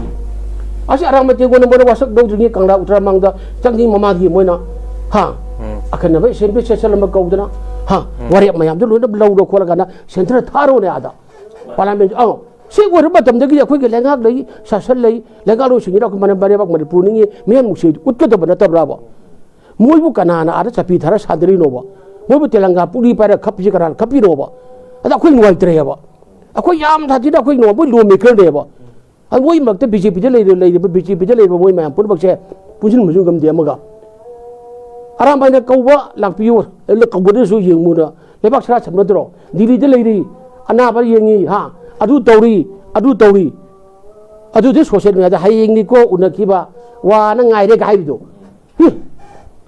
ꯑꯁꯤ ꯑꯔꯥꯃꯇꯦꯟ ꯑꯣꯏꯅ ꯃꯣꯏꯅ ꯋꯥꯁꯛ ꯂꯧꯗ꯭ꯔꯤꯉꯩ ꯀꯪꯂꯥ ꯎꯇ꯭ꯔꯥ ꯃꯃꯥꯡꯗ ꯆꯪꯉꯤ ꯃꯃꯥꯡꯒꯤ ꯃꯣꯏꯅ, ꯍꯥ? ꯑꯈꯟꯅꯕ assembly session ꯑꯃ ꯀꯧꯗꯅ, ꯍꯥ? ꯋꯥꯔꯦꯞ ꯃꯌꯥꯝꯗꯣ ꯂꯣꯏꯅ ꯂꯧꯔ ꯈꯣꯠꯂꯀꯥꯟꯗ centre ꯊꯥꯔꯣꯅꯦ ꯑꯗ꯫ Parliament, ꯑꯧ, ꯁꯤ ꯑꯣꯏꯔꯕ ꯃꯇꯝꯗꯒꯤ ꯑꯩꯈꯣꯏꯒꯤ ꯂꯩꯉꯥꯛ ꯂꯩ, ꯁꯥꯁꯟ ꯂꯩ, ꯂꯩꯉꯥꯛꯂꯣꯏꯁꯤꯡꯁꯤꯅ ꯑꯩꯈꯣꯏ ꯃꯅꯦ-, ꯃꯔꯩꯕꯥꯛ ꯃꯅꯤꯄꯨꯔ ꯅꯤꯡꯉꯤ, ꯃꯤꯌꯥꯝ ꯅꯨꯡꯁꯤ ꯎꯠꯀꯗꯕ ꯅꯠꯇꯕ꯭ꯔꯥꯕ? ꯃꯣꯏꯕꯨ ꯀꯅꯥꯅ ꯑꯥꯗ ꯆꯠꯄꯤ ꯊꯥꯔ ꯁꯥꯟꯗꯔꯤꯅꯣꯕ? ꯃꯣꯏꯕꯨ ꯇꯦꯂꯪꯒꯥ ꯄꯨꯛꯂꯤ ꯄꯥꯏꯔ ꯈꯞꯄꯤꯁꯤ ꯀꯅꯥꯅ ꯈꯞꯄꯤꯅꯣꯕ? ꯑꯗ ꯑꯩꯈꯣꯏ ꯅꯨꯡꯉꯥꯏꯇ꯭ꯔꯦꯕ꯫ ꯑꯩꯈꯣꯏ ꯌꯥꯝ ꯁꯥꯊꯤꯅ ꯑꯩꯈꯣꯏ ꯅꯣꯡꯃ ꯃꯣꯏ law maker ꯅꯦꯕ꯫ ꯑꯗꯨ ꯃꯣꯏ ꯃꯔꯛꯇ ꯕꯤ ꯖꯦ ꯄꯤꯗ ꯂꯩꯔꯤꯕ, ꯂꯩꯔꯤꯕ, ꯕꯤ ꯖꯦ ꯄꯤꯗ ꯂꯩꯔꯤꯕ ꯃꯣꯏ ꯃꯌꯥꯝ ꯄꯨꯝꯅꯃꯛꯁꯦ ꯄꯨꯟꯁꯤꯟꯕꯁꯨ ꯉꯝꯗꯦ ꯑꯃꯒ꯫ ꯑꯔꯥꯝꯕꯥꯏꯅ ꯀꯧꯕ ꯂꯥꯛꯄꯤꯌꯨ, ꯀꯧꯒꯗ꯭ꯔꯁꯨ ꯌꯦꯡꯉꯨꯅ꯫ ꯂꯩꯕꯥꯛ ꯁꯔꯥ ꯁꯝꯅꯗ꯭ꯔꯣ? ꯗꯤꯜꯂꯤꯗ ꯂꯩꯔꯤ, ꯑꯅꯥꯕ ꯌꯦꯡꯉꯤ, ꯍꯥ? ꯑꯗꯨ ꯇꯧꯔꯤ, ꯑꯗꯨ ꯇꯧꯔꯤ꯫ ꯑꯗꯨꯗꯤ social media ꯗ "ꯍꯌꯦꯡꯅꯤꯀꯣ ꯎꯅꯈꯤꯕ, ꯋꯥꯅ ꯉꯥꯏꯔꯦꯒ" ꯍꯥꯏꯔꯤꯗꯣ꯫ ꯎꯝ꯫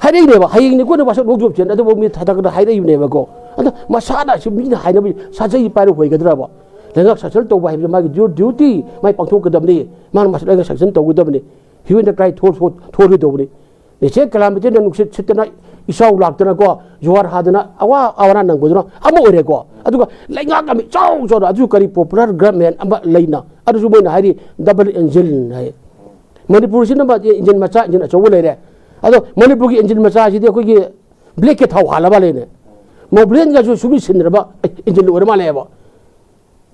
ꯍꯥꯏꯔꯛꯏꯅꯦꯕ, "ꯍꯌꯦꯡꯅꯤꯀꯣ ꯅꯪ ꯋꯥꯁꯛ ꯂꯧꯊꯣꯛꯁꯦꯅ", ꯑꯗꯨꯕꯨ ꯃꯤ ꯊꯥꯗꯛꯅ ꯍꯥꯏꯔꯛꯏꯕꯅꯦꯕꯀꯣ꯫ ꯑꯗꯣ ꯃꯁꯥꯅ ꯑꯁꯤ ꯃꯤꯅ ꯍꯥꯏꯅꯕ ꯁꯥꯖꯩ ꯄꯥꯏꯔ ꯑꯣꯏꯒꯗ꯭ꯔꯕ? ꯂꯩꯉꯥꯛ ꯁꯥꯁꯟ ꯇꯧꯕ ꯍꯥꯏꯕꯁꯤ ꯃꯥꯒꯤ du-, duty, ꯃꯥꯏ ꯄꯥꯡꯊꯣꯛꯀꯗꯕꯅꯤ꯫ ꯃꯥꯅ ꯃꯁꯥ ꯂꯩꯉꯥꯛ ꯁꯥꯁꯟ ꯇꯧꯒꯗꯕꯅꯤ꯫ Hue and cry ꯊꯣꯛ-, ꯊꯣꯛ-, ꯊꯣꯛꯍꯟꯒꯗꯧꯕꯅꯤ꯫ ꯅꯦꯆꯦ ꯀꯦꯂꯥꯃꯤꯇꯤꯅ ꯅꯨꯡꯁꯤꯠ ꯁꯤꯠꯇꯅ ꯏꯆꯥꯎ ꯂꯥꯛꯇꯅꯀꯣ, ꯖꯨꯍꯥꯔ ꯍꯥꯗꯅ ꯑꯋꯥ ꯑꯋꯥꯅ ꯅꯪꯕꯗꯨꯅ ꯑꯃ ꯑꯣꯏꯔꯦꯀꯣ꯫ ꯑꯗꯨꯒ ꯂꯩꯉꯥꯛ ꯑꯃ ꯏꯆꯥꯎ ꯆꯥꯎꯅ, ꯑꯗꯨꯁꯨ ꯀꯔꯤ popular government ꯑꯃ ꯂꯩꯅ, ꯑꯗꯨꯁꯨ ꯃꯣꯏꯅ ꯍꯥꯏꯔꯤ double engine ꯍꯥꯏ꯫ ꯃꯅꯤꯄꯨꯔꯁꯤꯅ ꯃꯥ engine ꯃꯆꯥ, engine ꯑꯆꯧꯕ ꯂꯩꯔꯦ꯫ ꯑꯗꯣ ꯃꯅꯤꯄꯨꯔꯒꯤ engine ꯃꯆꯥꯁꯤꯗꯤ ꯑꯩꯈꯣꯏꯒꯤ black ꯀꯤ ꯊꯥꯎ ꯍꯥꯜꯂ ꯃꯥꯜꯂꯦꯅꯦ꯫ ꯃꯣꯕꯤꯂꯤꯌꯟꯒꯁꯨ ꯁꯨꯡꯁꯤꯟ ꯁꯤꯟꯗ꯭ꯔꯕ engine ꯑꯣꯏꯔ ꯃꯥꯜꯂꯦꯕ꯫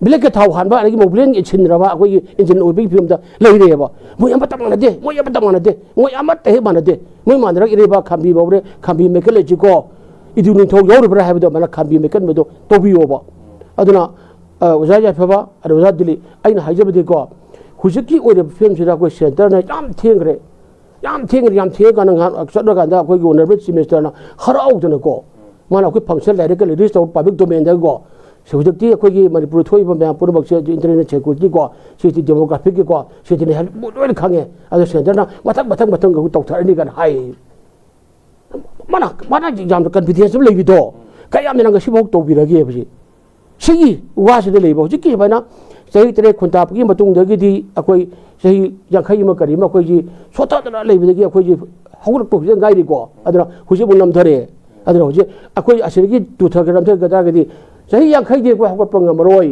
ꯕ꯭ꯂꯦꯛꯀ ꯊꯥꯎ ꯍꯥꯟꯕ, ꯑꯗꯒꯤ ꯃꯣꯕꯤꯂꯤꯌꯟ ꯏꯟꯁꯤꯟꯅꯔꯕ ꯑꯩꯈꯣꯏꯒꯤ ꯏꯟꯖꯤꯟ ꯑꯣꯏꯕꯒꯤ ꯐꯤꯕꯝꯗ ꯂꯩꯔꯦꯕ꯫ ꯃꯣꯏ ꯑꯃꯠꯇ ꯃꯥꯟꯅꯗꯦ, ꯃꯣꯏ ꯑꯃꯠꯇ ꯃꯥꯟꯅꯗꯦ, ꯃꯣꯏ ꯑꯃꯠꯇ ꯍꯦꯛ ꯃꯥꯟꯅꯗꯦ꯫ ꯃꯣꯏ ꯃꯥꯟꯅꯔꯛꯏꯔꯦꯕ ꯈꯥꯝꯕꯤ ꯃꯧꯔꯦ, ꯈꯥꯝꯕꯤ ꯃꯩꯈꯦꯠ ꯂꯩꯁꯤꯀꯣ, ꯏꯗꯨ ꯅꯤꯡꯊꯧ ꯌꯥꯎꯔꯤꯕ꯭ꯔꯥ ꯍꯥꯏꯕꯗꯣ ꯑꯃꯅ ꯈꯥꯝꯕꯤ ꯃꯩꯈꯦꯠ ꯃꯗꯣ ꯇꯧꯕꯤꯌꯣꯕ꯫ ꯑꯗꯨꯅ, ꯑ, ꯑꯣꯖꯥ ꯌꯥꯏꯐꯕ, ꯑꯗ ꯑꯣꯖꯥ ꯗꯤꯂꯤꯞ, ꯑꯩꯅ ꯍꯥꯏꯖꯕꯗꯤꯀꯣ, ꯍꯧꯖꯤꯛꯀꯤ ꯑꯣꯏꯔꯤꯕ ꯐꯤꯕꯝꯁꯤꯗ ꯑꯩꯈꯣꯏ ꯁꯦꯟꯇꯔꯅ ꯌꯥꯝ ꯊꯦꯡꯈ꯭ꯔꯦ, ꯌꯥꯝ ꯊꯦꯡꯈ꯭ꯔꯦ, ꯌꯥꯝ ꯊꯦꯡꯉꯀꯥꯟꯗ ꯉꯥꯏꯍꯥꯛ ꯆꯠꯂꯀꯥꯟꯗ ꯑꯩꯈꯣꯏꯒꯤ ꯑꯣꯅꯔꯦꯕꯜ ꯆꯤꯐ ꯃꯤꯅꯤꯁꯇꯔꯅ ꯍꯔꯥꯎꯗꯅꯀꯣ, ꯃꯥꯅ ꯑꯩꯈꯣꯏ ꯐꯪꯁꯟ ꯂꯥꯏꯔꯤꯛꯀ ꯔꯤꯂꯤꯁ ꯇꯧꯔ ꯄꯕ꯭ꯂꯤꯛ ꯗꯣꯃꯦꯟꯗꯀꯣ, ꯍꯧꯖꯤꯛꯇꯤ ꯑꯩꯈꯣꯏꯒꯤ ꯃꯅꯤꯄꯨꯔꯗ ꯊꯣꯛꯏꯕ ꯃꯌꯥꯝ ꯄꯨꯝꯅꯃꯛꯁꯦ ꯏꯟꯇꯔꯅꯦꯁꯅꯦꯜ ꯁꯦꯀ꯭ꯌꯨꯔꯤꯇꯤꯀꯣ, ꯁꯤꯁꯤ ꯗꯦꯃꯣꯒ꯭ꯔꯥꯐꯤꯛꯀꯤꯀꯣ, ꯁꯤꯁꯤꯅꯤ ꯍꯥꯏꯕ ꯂꯣꯏꯅ ꯈꯪꯉꯦ꯫ ꯑꯗꯣ ꯁꯦꯟꯇꯔꯅ ꯃꯊꯪ, ꯃꯊꯪ, ꯃꯊꯪ ꯑꯩꯈꯣꯏ ꯇꯧꯊꯔꯅꯤ ꯀꯥꯏꯅ ꯍꯥꯏ꯫ ꯃꯥꯅ, ꯃꯥꯅ ꯌꯥꯝꯅ ꯀꯟꯐꯤꯗꯦꯟꯁ ꯑꯃ ꯂꯩꯕꯤꯗꯣ, ꯀꯌꯥꯝ ꯌꯥꯝꯅ ꯉꯁꯤꯐꯥꯎ ꯇꯧꯕꯤꯔꯒꯦ ꯍꯥꯏꯕꯁꯤ꯫ ꯁꯤꯒꯤ ꯋꯥꯁꯤꯗ ꯂꯩꯕ ꯍꯧꯖꯤꯛꯀꯤ ꯁꯨꯃꯥꯏꯅ ꯆꯍꯤ ꯇꯔꯦꯠ ꯈꯨꯟꯇꯥꯛꯄꯒꯤ ꯃꯇꯨꯡꯗꯒꯤꯗꯤ ꯑꯩꯈꯣꯏ ꯆꯍꯤ ꯌꯥꯡꯈꯩ ꯑꯃ ꯀꯔꯤ ꯑꯃ ꯑꯩꯈꯣꯏꯁꯤ ꯁꯣꯠꯊꯗꯅ ꯂꯩꯕꯗꯒꯤ ꯑꯩꯈꯣꯏꯁꯤ ꯍꯧꯒꯠꯂꯛꯄ ꯍꯧꯖꯤꯛ ꯉꯥꯏꯔꯤꯀꯣ꯫ ꯑꯗꯨꯅ ꯍꯧꯖꯤꯛ ꯑꯃꯨꯛ ꯅꯝꯊꯔꯦ꯫ ꯑꯗꯨꯅ ꯍꯧꯖꯤꯛ ꯑꯩꯈꯣꯏ ꯑꯁꯤꯗꯒꯤ ꯇꯨꯊꯈ꯭ꯔ ꯅꯝꯊꯈ꯭ꯔ ꯇꯥꯔꯒꯗꯤ ꯆꯍꯤ ꯌꯥꯡꯈꯩꯗꯤ ꯑꯩꯈꯣꯏ ꯍꯧꯒꯠꯄ ꯉꯝꯃꯔꯣꯏ꯫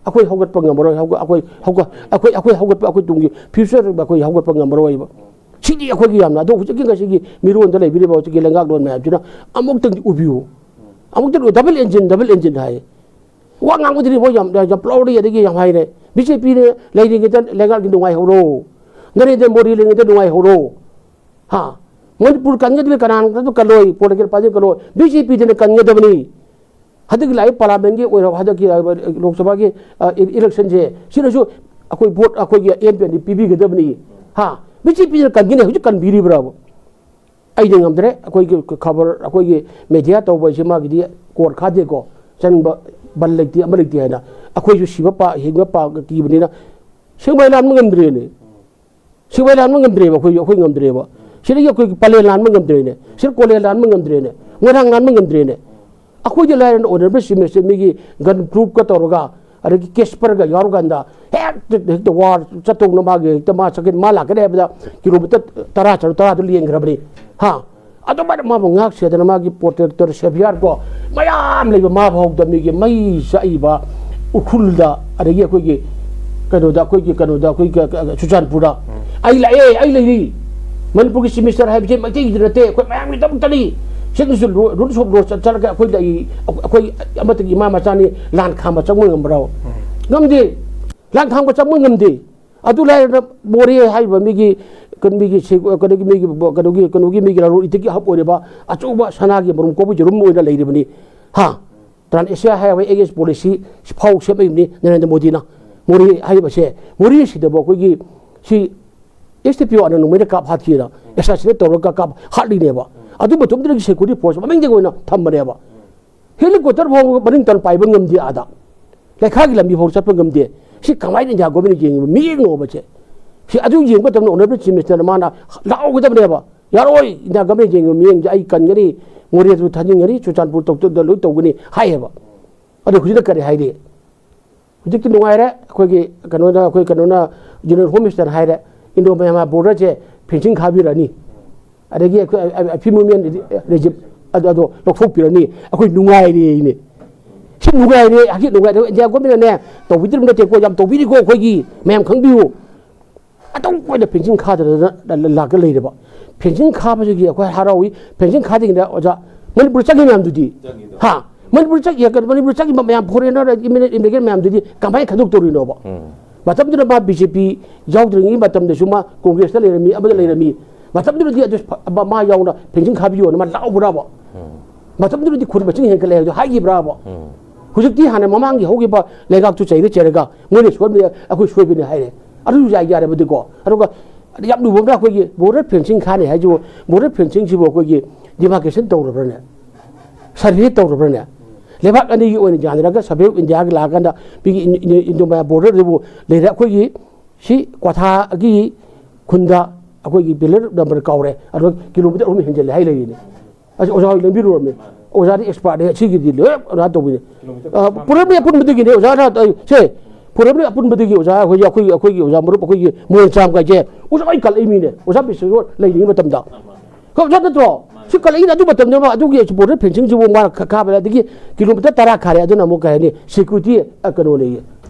ꯑꯩꯈꯣꯏ ꯍꯧꯒꯠꯄ ꯉꯝꯃꯔꯣꯏ꯫ ꯍꯧꯒ-, ꯑꯩꯈꯣꯏ ꯍꯧꯒ-, ꯑꯩꯈꯣꯏ, ꯑꯩꯈꯣꯏ ꯍꯧꯒꯠꯄ, ꯑꯩꯈꯣꯏ ꯇꯨꯡꯒꯤ ꯐ꯭ꯌꯨꯆꯔ ꯑꯩꯈꯣꯏ ꯍꯧꯒꯠꯄ ꯉꯝꯃꯔꯣꯏꯕ꯫ ꯁꯤꯗꯤ ꯑꯩꯈꯣꯏꯒꯤ ꯌꯥꯝꯅ, ꯑꯗꯣ ꯍꯧꯖꯤꯛꯀꯤ ꯉꯁꯤꯒꯤ ꯃꯤꯔꯣꯟꯗ ꯂꯩꯕꯤꯔꯤꯕ ꯍꯧꯖꯤꯛꯀꯤ ꯂꯩꯉꯥꯛꯂꯣꯟ ꯃꯌꯥꯝꯁꯤꯅ ꯑꯃꯨꯛꯇꯪꯗꯤ ꯎꯕꯤꯌꯨ꯫ ꯑꯃꯨꯛꯇꯪ double engine, double engine ꯍꯥꯏ꯫ ꯋꯥ ꯉꯥꯡꯕꯗꯗꯤ ꯃꯣꯏ ꯌꯥꯝ, ꯌꯥꯝ ꯄ꯭ꯂꯥꯎꯔꯤ ꯑꯗꯒꯤ ꯌꯥꯝ ꯍꯥꯏꯔꯦ꯫ ꯕꯤ ꯖꯦ ꯄꯤꯅ ꯂꯩꯔꯤꯉꯩꯗ ꯂꯩꯉꯥꯛꯇꯤ ꯅꯨꯡꯉꯥꯏꯍꯧꯔꯣ꯫ ꯅꯔꯦꯟꯗ꯭ꯔ ꯃꯣꯗꯤ ꯂꯩꯔꯤꯉꯩꯗ ꯅꯨꯡꯉꯥꯏꯍꯧꯔꯣ꯫ ꯍꯥ? ꯃꯅꯤꯄꯨꯔ ꯀꯟꯒꯗꯕ ꯀꯅꯥꯅ ꯀꯜꯂꯣꯏ, ꯄꯣꯂꯤꯇꯤꯀꯦꯜ ꯄꯥꯔꯇꯤ ꯀꯜꯂꯣꯏ꯫ ꯕꯤ ꯖꯦ ꯄꯤꯗꯨꯅ ꯀꯟꯒꯗꯕꯅꯤ꯫ ꯍꯟꯗꯛꯀꯤ ꯂꯥꯛꯏꯕ ꯄꯥꯔꯂꯥꯃꯦꯟꯒꯤ ꯑꯣꯏꯔꯣ, ꯍꯟꯗꯛꯀꯤ, ꯑ, ꯂꯣꯛ ꯁꯚꯥꯒꯤ, ꯑ, ꯏ-, ꯏꯂꯦꯛꯁꯟꯁꯦ, ꯁꯤꯗꯁꯨ ꯑꯩꯈꯣꯏ ꯚꯣꯠ ꯑꯩꯈꯣꯏꯒꯤ ꯑꯦꯝ ꯄꯤ ꯑꯦꯜ ꯑꯦ ꯄꯤꯕꯤꯒꯗꯕꯅꯤ꯫ ꯍꯥ? ꯕꯤ ꯖꯦ ꯄꯤꯅ ꯀꯟꯒꯅꯤ, ꯍꯧꯖꯤꯛ ꯀꯟꯕꯤꯔꯤꯕ꯭ꯔꯥꯕ? ꯑꯩꯗꯤ ꯉꯝꯗ꯭ꯔꯦ꯫ ꯑꯩꯈꯣꯏꯒꯤ ꯈꯕꯔ, ꯑꯩꯈꯣꯏꯒꯤ ꯃꯦꯗꯤꯌꯥ ꯇꯧꯕ ꯍꯥꯏꯁꯦ ꯃꯥꯒꯤꯗꯤ ꯀꯣꯔꯠ ꯈꯥꯗꯦꯀꯣ, ꯆꯪꯕ ꯕꯟ ꯂꯩꯇꯦ, ꯑꯃ ꯂꯩꯇꯦ ꯍꯥꯏꯅ꯫ ꯑꯩꯈꯣꯏꯁꯨ ꯁꯤꯕ ꯄꯥ-, ꯍꯤꯡꯕ ꯄꯥ-, ꯀꯤꯕꯅꯤꯅ ꯁꯦꯡꯕ ꯂꯥꯟꯕ ꯉꯝꯗ꯭ꯔꯦꯅꯦ꯫ ꯁꯤꯕꯥꯏ ꯂꯥꯟꯕ ꯉꯝꯗ꯭ꯔꯦꯕ, ꯑꯩꯈꯣꯏ, ꯑꯩꯈꯣꯏ ꯉꯝꯗ꯭ꯔꯦꯕ꯫ ꯁꯤꯗꯒꯤ ꯑꯩꯈꯣꯏ ꯄꯂꯦꯜ ꯂꯥꯟꯕ ꯉꯝꯗ꯭ꯔꯦꯅꯦ꯫ ꯁꯤꯗ ꯀꯣꯂꯦꯟ ꯂꯥꯟꯕ ꯉꯝꯗ꯭ꯔꯦꯅꯦ꯫ ꯃꯣꯏꯔꯥꯡ ꯂꯥꯟꯕ ꯉꯝꯗ꯭ꯔꯦꯅꯦ꯫ ꯑꯩꯈꯣꯏꯗꯤ ꯂꯥꯏꯔꯅ ꯑꯣꯅꯔꯦꯕꯜ ꯆꯤꯐ ꯃꯤꯅꯤꯁꯇꯔ ꯃꯤꯒꯤ ꯒꯟ ꯄ꯭ꯔꯨꯐꯀ ꯇꯧꯔꯒ, ꯑꯗꯒꯤ ꯀꯦꯁꯄꯔꯒ ꯌꯥꯎꯔꯀꯥꯟꯗ ꯍꯦꯛꯇ, ꯍꯦꯛꯇ ꯋꯥꯔ ꯆꯠꯇꯧꯅ ꯃꯥꯒꯤ ꯍꯦꯛꯇ ꯃꯥ ꯆꯠꯀꯅꯤ, ꯃꯥ ꯂꯥꯛꯀꯅꯤ ꯍꯥꯏꯕꯗ ꯀꯤꯂꯣꯃꯤꯇꯔ ꯇꯔꯥ ꯆꯠꯂꯨ, ꯇꯔꯥꯗꯨ ꯂꯦꯟꯈ꯭ꯔꯕꯅꯤ꯫ ꯍꯥ? ꯑꯗꯨꯃꯥꯏꯅ ꯃꯥꯕꯨ ꯉꯥꯛ ꯁꯦꯗꯅ ꯃꯥꯒꯤ ꯄ꯭ꯔꯣꯇꯦꯛꯇꯔ ꯁꯦꯚꯤꯌꯥꯔ ꯀꯣ ꯃꯌꯥꯝ ꯂꯩꯕ ꯃꯥ ꯐꯥꯎꯗ ꯃꯤꯒꯤ ꯃꯩ ꯆꯥꯛꯏꯕ ꯎꯈ꯭ꯔꯨꯜꯗ, ꯑꯗꯒꯤ ꯑꯩꯈꯣꯏꯒꯤ ꯀꯩꯅꯣꯗ, ꯑꯩꯈꯣꯏꯒꯤ ꯀꯩꯅꯣꯗ, ꯑꯩꯈꯣꯏꯒꯤ ꯆꯨꯔꯆꯥꯟꯄꯨꯔꯗ "ꯑꯩ ꯂꯥꯛꯑꯦ, ꯑꯩ ꯂꯩꯔꯤ, ꯃꯅꯤꯄꯨꯔꯒꯤ ꯆꯤꯐ ꯃꯤꯅꯤꯁꯇꯔ ꯍꯥꯏꯕꯁꯦ ꯃꯩꯇꯩꯒꯤꯗ ꯅꯠꯇꯦ, ꯑꯩꯈꯣꯏ ꯃꯌꯥꯝꯒꯤꯗꯃꯛꯇꯅꯤ, ꯁꯤꯗꯁꯨ ꯔꯨꯜꯁ ꯑꯣꯐ ꯂꯣ ꯆꯠꯂꯒ ꯑꯩꯈꯣꯏ ꯂꯩ, ꯑꯩꯈꯣꯏ ꯑꯃꯠꯇꯒꯤ ꯏꯃꯥ ꯃꯆꯥꯅꯤ, ꯂꯥꯟ ꯈꯥꯝꯕ ꯆꯪꯕ ꯉꯝꯕ꯭ꯔꯣ?" ꯉꯝꯗꯦ꯫ ꯂꯥꯡꯊꯥꯡꯕ ꯆꯪꯕ ꯉꯝꯗꯦ꯫ ꯑꯗꯨ ꯂꯥꯏꯔꯅ ꯃꯣꯔꯦ ꯍꯥꯏꯔꯤꯕ ꯃꯤꯒꯤ, ꯀꯩꯅꯣ, ꯃꯤꯒꯤ ꯁꯦ-, ꯀꯩꯅꯣꯒꯤ ꯃꯤꯒꯤ, ꯀꯩꯅꯣꯒꯤ, ꯀꯩꯅꯣꯒꯤ ꯃꯤꯒꯤ ꯂꯂꯣꯟ ꯏꯇꯤꯛꯀꯤ ꯍꯕ ꯑꯣꯏꯔꯤꯕ ꯑꯆꯧꯕ ꯁꯅꯥꯒꯤ ꯃꯔꯨꯝ ꯀꯣꯛꯄ ꯌꯦꯔꯨꯝ ꯑꯣꯏꯅ ꯂꯩꯔꯤꯕꯅꯤ꯫ ꯍꯥ? Trans Asia highway against policy ꯐꯥꯎ ꯁꯦꯝꯃꯛꯏꯕꯅꯤ ꯅꯔꯦꯟꯗ꯭ꯔ ꯃꯣꯗꯤꯅ꯫ ꯃꯣꯔꯦ ꯍꯥꯏꯔꯤꯕꯁꯦ, ꯃꯣꯔꯦꯁꯤꯗꯕꯨ ꯑꯩꯈꯣꯏꯒꯤ ꯁꯤ ꯑꯦꯁ ꯇꯤ ꯄꯤ ꯑꯣ ꯑꯅ ꯅꯣꯡꯃꯩꯅ ꯀꯥꯞ ꯍꯥꯠꯈꯤꯅ, ꯑꯦꯁꯥꯁꯤꯅ ꯇꯧꯔꯒ ꯀꯥꯞ ꯍꯥꯠꯂꯤꯅꯦꯕ꯫ ꯑꯗꯨ ꯃꯇꯝꯗꯨꯗꯒꯤ ꯁꯦꯀ꯭ꯌꯨꯔꯤꯇꯤ ꯐꯣꯔꯁ ꯃꯃꯤꯡꯗꯒꯤ ꯑꯣꯏꯅ ꯊꯝꯕꯅꯦꯕ꯫ ꯍꯦꯂꯤꯀꯣꯞꯇꯔ ꯐꯥꯎꯕ ꯃꯅꯤꯡ ꯇꯝꯅ ꯄꯥꯏꯕ ꯉꯝꯗꯦ ꯑꯥꯗ꯫ ꯂꯩꯈꯥꯒꯤ ꯂꯝꯕꯤ ꯐꯥꯎ ꯆꯠꯄ ꯉꯝꯗꯦ꯫ ꯁꯤ ꯀꯃꯥꯏꯅ ꯏꯟꯗꯤꯌꯥ ꯒꯣꯔꯃꯦꯟꯅ ꯌꯦꯡꯉꯤꯕ ꯃꯤꯠꯌꯦꯡꯅꯣꯕꯁꯦ? ꯁꯤ ꯑꯗꯨ ꯌꯦꯡꯕ ꯃꯇꯝꯗ ꯑꯣꯅꯔꯦꯕꯜ ꯆꯤꯐ ꯃꯤꯅꯤꯁꯇꯔꯅ ꯃꯥꯅ ꯂꯥꯎꯒꯗꯕꯅꯦꯕ, "ꯌꯥꯔꯣꯏ, ꯏꯟꯗꯤꯌꯥ ꯒꯣꯔꯃꯦꯟꯅ ꯌꯦꯡꯉꯤꯕ ꯃꯤꯠꯌꯦꯡꯁꯦ ꯑꯩ ꯀꯟꯒꯅꯤ, ꯃꯣꯔꯦꯗꯨ ꯊꯥꯖꯤꯟꯒꯅꯤ, ꯆꯨꯔꯆꯥꯟꯄꯨꯔ ꯇꯧ-, ꯇꯧꯗ ꯂꯣꯏ ꯇꯧꯒꯅꯤ" ꯍꯥꯏꯌꯦꯕ꯫ ꯑꯗꯣ ꯍꯧꯖꯤꯛꯅ ꯀꯔꯤ ꯍꯥꯏꯔꯤ? ꯍꯧꯖꯤꯛꯇꯤ ꯅꯨꯡꯉꯥꯏꯔꯦ꯫ ꯑꯩꯈꯣꯏꯒꯤ ꯀꯩꯅꯣꯅ, ꯑꯩꯈꯣꯏ ꯀꯩꯅꯣꯅ, ꯖꯦꯅꯔꯦꯜ ꯍꯣꯝ ꯃꯤꯅꯤꯁꯇꯔ ꯍꯥꯏꯔꯦ, ꯏꯟꯗꯣ ꯃꯌꯥꯟꯃꯥꯔ ꯕꯣꯔꯗꯔꯁꯦ ꯐꯦꯟꯁꯤꯡ ꯈꯥꯕꯤꯔꯅꯤ, ꯑꯗꯒꯤ ꯑꯩꯈꯣꯏ, ꯑ, ꯑ, ꯐ꯭ꯔꯤ ꯃꯨꯚꯃꯦꯟ ꯔꯦꯖꯤꯝ ꯑꯗꯨ, ꯑꯗꯣ ꯂꯧꯊꯣꯛꯄꯤꯔꯅꯤ, ꯑꯩꯈꯣꯏ ꯅꯨꯡꯉꯥꯏꯔꯦꯅꯦ꯫ ꯁꯤ ꯅꯨꯡꯉꯥꯏꯔꯦ, ꯍꯧꯖꯤꯛ ꯅꯨꯡꯉꯥꯏꯔꯦ꯫ ꯏꯟꯗꯤꯌꯥ ꯒꯣꯔꯃꯦꯟꯅꯅꯦ ꯇꯧꯕꯤꯗ꯭ꯔꯤꯕ ꯅꯠꯇꯦꯀꯣ, ꯌꯥꯝ ꯇꯧꯕꯤꯔꯤꯀꯣ ꯑꯩꯈꯣꯏꯒꯤ, ꯃꯌꯥꯝ ꯈꯪꯕꯤꯌꯨ꯫ ꯑꯗꯨꯝ ꯑꯣꯏꯅ ꯐꯦꯟꯁꯤꯡ ꯈꯥꯗꯅ ꯂꯥꯛꯀ ꯂꯩꯔꯦꯕ꯫ ꯐꯦꯟꯁꯤꯡ ꯈꯥꯕꯁꯤꯒꯤ ꯑꯩꯈꯣꯏ ꯍꯔꯥꯎꯏ꯫ ꯐꯦꯟꯁꯤꯡ ꯈꯥꯗ꯭ꯔꯤꯉꯩꯗ ꯑꯣꯖꯥ ꯃꯅꯤꯄꯨꯔ ꯆꯪꯉꯤ ꯃꯌꯥꯝꯗꯨꯗꯤ, ꯆꯪꯉꯤꯗꯣ꯫ ꯍꯥ? ꯃꯅꯤꯄꯨꯔ ꯆꯪꯉꯤ, ꯃꯅꯤꯄꯨꯔ ꯆꯪꯉꯤꯕ ꯃꯌꯥꯝ, ꯐꯣꯔꯦꯟꯅꯔ, ꯏꯃꯤꯒ꯭ꯔꯦꯟ ꯃꯌꯥꯝꯗꯨꯗꯤ ꯀꯃꯥꯏꯅ ꯈꯟꯗꯣꯛꯇꯧꯔꯤꯅꯣꯕ? ꯎꯝ꯫ ꯃꯇꯝꯗꯨꯗ ꯃꯥ ꯕꯤ ꯖꯦ ꯄꯤ ꯌꯥꯎꯗ꯭ꯔꯤꯉꯩ ꯃꯇꯝꯗꯁꯨ ꯃꯥ ꯀꯣꯡꯒ꯭ꯔꯦꯁꯇ ꯂꯩꯔꯝꯃꯤ, ꯑꯃꯗ ꯂꯩꯔꯝꯃꯤ꯫ ꯃꯇꯝꯗꯨꯗꯗꯤ ꯑꯗꯨ ꯐ-, ꯃꯥ ꯌꯥꯎꯅ ꯐꯦꯟꯁꯤꯡ ꯈꯥꯕꯤꯌꯣꯅ ꯃꯥ ꯂꯥꯎꯕ꯭ꯔꯥꯕ? ꯎꯝ꯫ ꯃꯇꯝꯗꯨꯗꯗꯤ ꯈꯨꯟ ꯃꯁꯤꯡ ꯍꯦꯟꯒꯠꯂꯦ ꯍꯥꯏꯕꯗꯨ ꯍꯥꯏꯈꯤꯕ꯭ꯔꯥꯕ? ꯎꯝ꯫ ꯍꯧꯖꯤꯛꯇꯤ ꯍꯥꯟꯅ ꯃꯃꯥꯡꯒꯤ ꯍꯧꯈꯤꯕ ꯂꯩꯉꯥꯛꯇꯨ ꯆꯩꯔ ꯆꯩꯔꯒ ꯃꯣꯏꯅ ꯁꯣꯏꯕꯅꯦ, ꯑꯩꯈꯣꯏ ꯁꯣꯏꯕꯅꯦ ꯍꯥꯏꯔꯦ꯫ ꯑꯗꯨ ꯌꯥꯏ, ꯌꯥꯔꯕꯗꯤꯀꯣ꯫ ꯑꯗꯨꯒ ꯌꯥꯝ ꯂꯨꯕ ꯑꯃꯅ ꯑꯩꯈꯣꯏꯒꯤ ꯕꯣꯔꯗꯔ ꯐꯦꯟꯁꯤꯡ ꯈꯥꯅꯤ ꯍꯥꯏꯁꯤꯕꯨ, ꯕꯣꯔꯗꯔ ꯐꯦꯟꯁꯤꯡꯁꯤꯕꯨ ꯑꯩꯈꯣꯏꯒꯤ ꯗꯤꯃꯥꯔꯀꯦꯁꯟ ꯇꯧꯔꯕ꯭ꯔꯅꯦ? ꯁꯔꯚꯦ ꯇꯧꯔꯕ꯭ꯔꯅꯦ? ꯂꯩꯕꯥꯛ ꯑꯅꯤꯒꯤ ꯑꯣꯏꯅ ꯌꯥꯅꯔꯒ ꯁꯔꯚꯦ ꯑꯣꯐ ꯏꯟꯗꯤꯌꯥꯒꯤ ꯂꯥꯛꯑꯀꯥꯟꯗ ꯃꯤꯒꯤ ꯏꯟ-, ꯏꯟ-, ꯏꯟꯗꯣ ꯃꯌꯥ ꯕꯣꯔꯗꯔꯗꯨꯕꯨ ꯂꯩꯔꯦ꯫ ꯑꯩꯈꯣꯏꯒꯤ ꯁꯤ ꯀ꯭ꯋꯥꯊꯥꯒꯤ ꯈꯨꯟꯗ ꯑꯩꯈꯣꯏꯒꯤ ꯄꯤꯂꯔ ꯅꯝꯕꯔ ꯀꯥꯎꯔꯦ, ꯑꯗꯣ ꯀꯤꯂꯣꯃꯤꯇꯔ ꯑꯍꯨꯝ ꯍꯦꯟꯖꯜꯂꯦ ꯍꯥꯏ ꯂꯩꯔꯤꯅꯦ꯫ ꯑꯁ, ꯑꯣꯖꯥ ꯍꯣꯏ ꯂꯦꯡꯕꯤꯔꯨꯔꯕꯅꯦ꯫ ꯑꯣꯖꯥꯗꯤ ꯑꯦꯛꯁꯄꯥꯔꯠꯅꯦ ꯁꯤꯒꯤꯗꯤ, ꯂꯣꯏ ꯑꯣꯖꯥ ꯇꯧꯕꯤꯅꯦ꯫ ꯑ, ꯄꯨꯔꯝꯅꯤ ꯑꯄꯨꯟꯕꯗꯒꯤꯅꯦ ꯑꯣꯖꯥꯅ, ꯑ, ꯁꯦ, ꯄꯨꯔꯝꯅꯤ ꯑꯄꯨꯟꯕꯗꯒꯤ ꯑꯣꯖꯥ ꯑꯩꯈꯣꯏꯒꯤ, ꯑꯩꯈꯣꯏꯒꯤ, ꯑꯩꯈꯣꯏꯒꯤ ꯑꯣꯖꯥ ꯃꯔꯨꯞ ꯑꯩꯈꯣꯏꯒꯤ ꯃꯣꯏꯔꯥꯡꯆꯥꯝ ꯀꯥꯏꯁꯦ ꯑꯣꯖꯥ ꯂꯣꯏ ꯀꯜꯂꯛꯏ ꯃꯤꯅꯦ꯫ ꯑꯣꯖꯥ ꯕꯤꯁꯦꯁꯣꯔ ꯂꯩꯔꯤꯉꯩ ꯃꯇꯝꯗ꯫ ꯀꯣ, ꯑꯣꯖꯥ ꯅꯠꯇ꯭ꯔꯣ? ꯁꯤ ꯀꯜꯂꯛꯏꯅꯦ꯫ ꯑꯗꯨ ꯃꯇꯝꯗ ꯑꯗꯨꯒꯤ ꯕꯣꯔꯗꯔ ꯐꯦꯟꯁꯤꯡꯁꯤꯕꯨ ꯃꯥ ꯈ-, ꯈꯥꯕꯗ ꯑꯗꯒꯤ ꯀꯤꯂꯣꯃꯤꯇꯔ ꯇꯔꯥ ꯈꯥꯔꯦ꯫ ꯑꯗꯨꯅ ꯑꯃꯨꯛ ꯀꯩ ꯍꯥꯏꯅꯤ? ꯁꯦꯀ꯭ꯌꯨꯔꯤꯇꯤ, ꯑ, ꯀꯩꯅꯣꯅꯦ꯫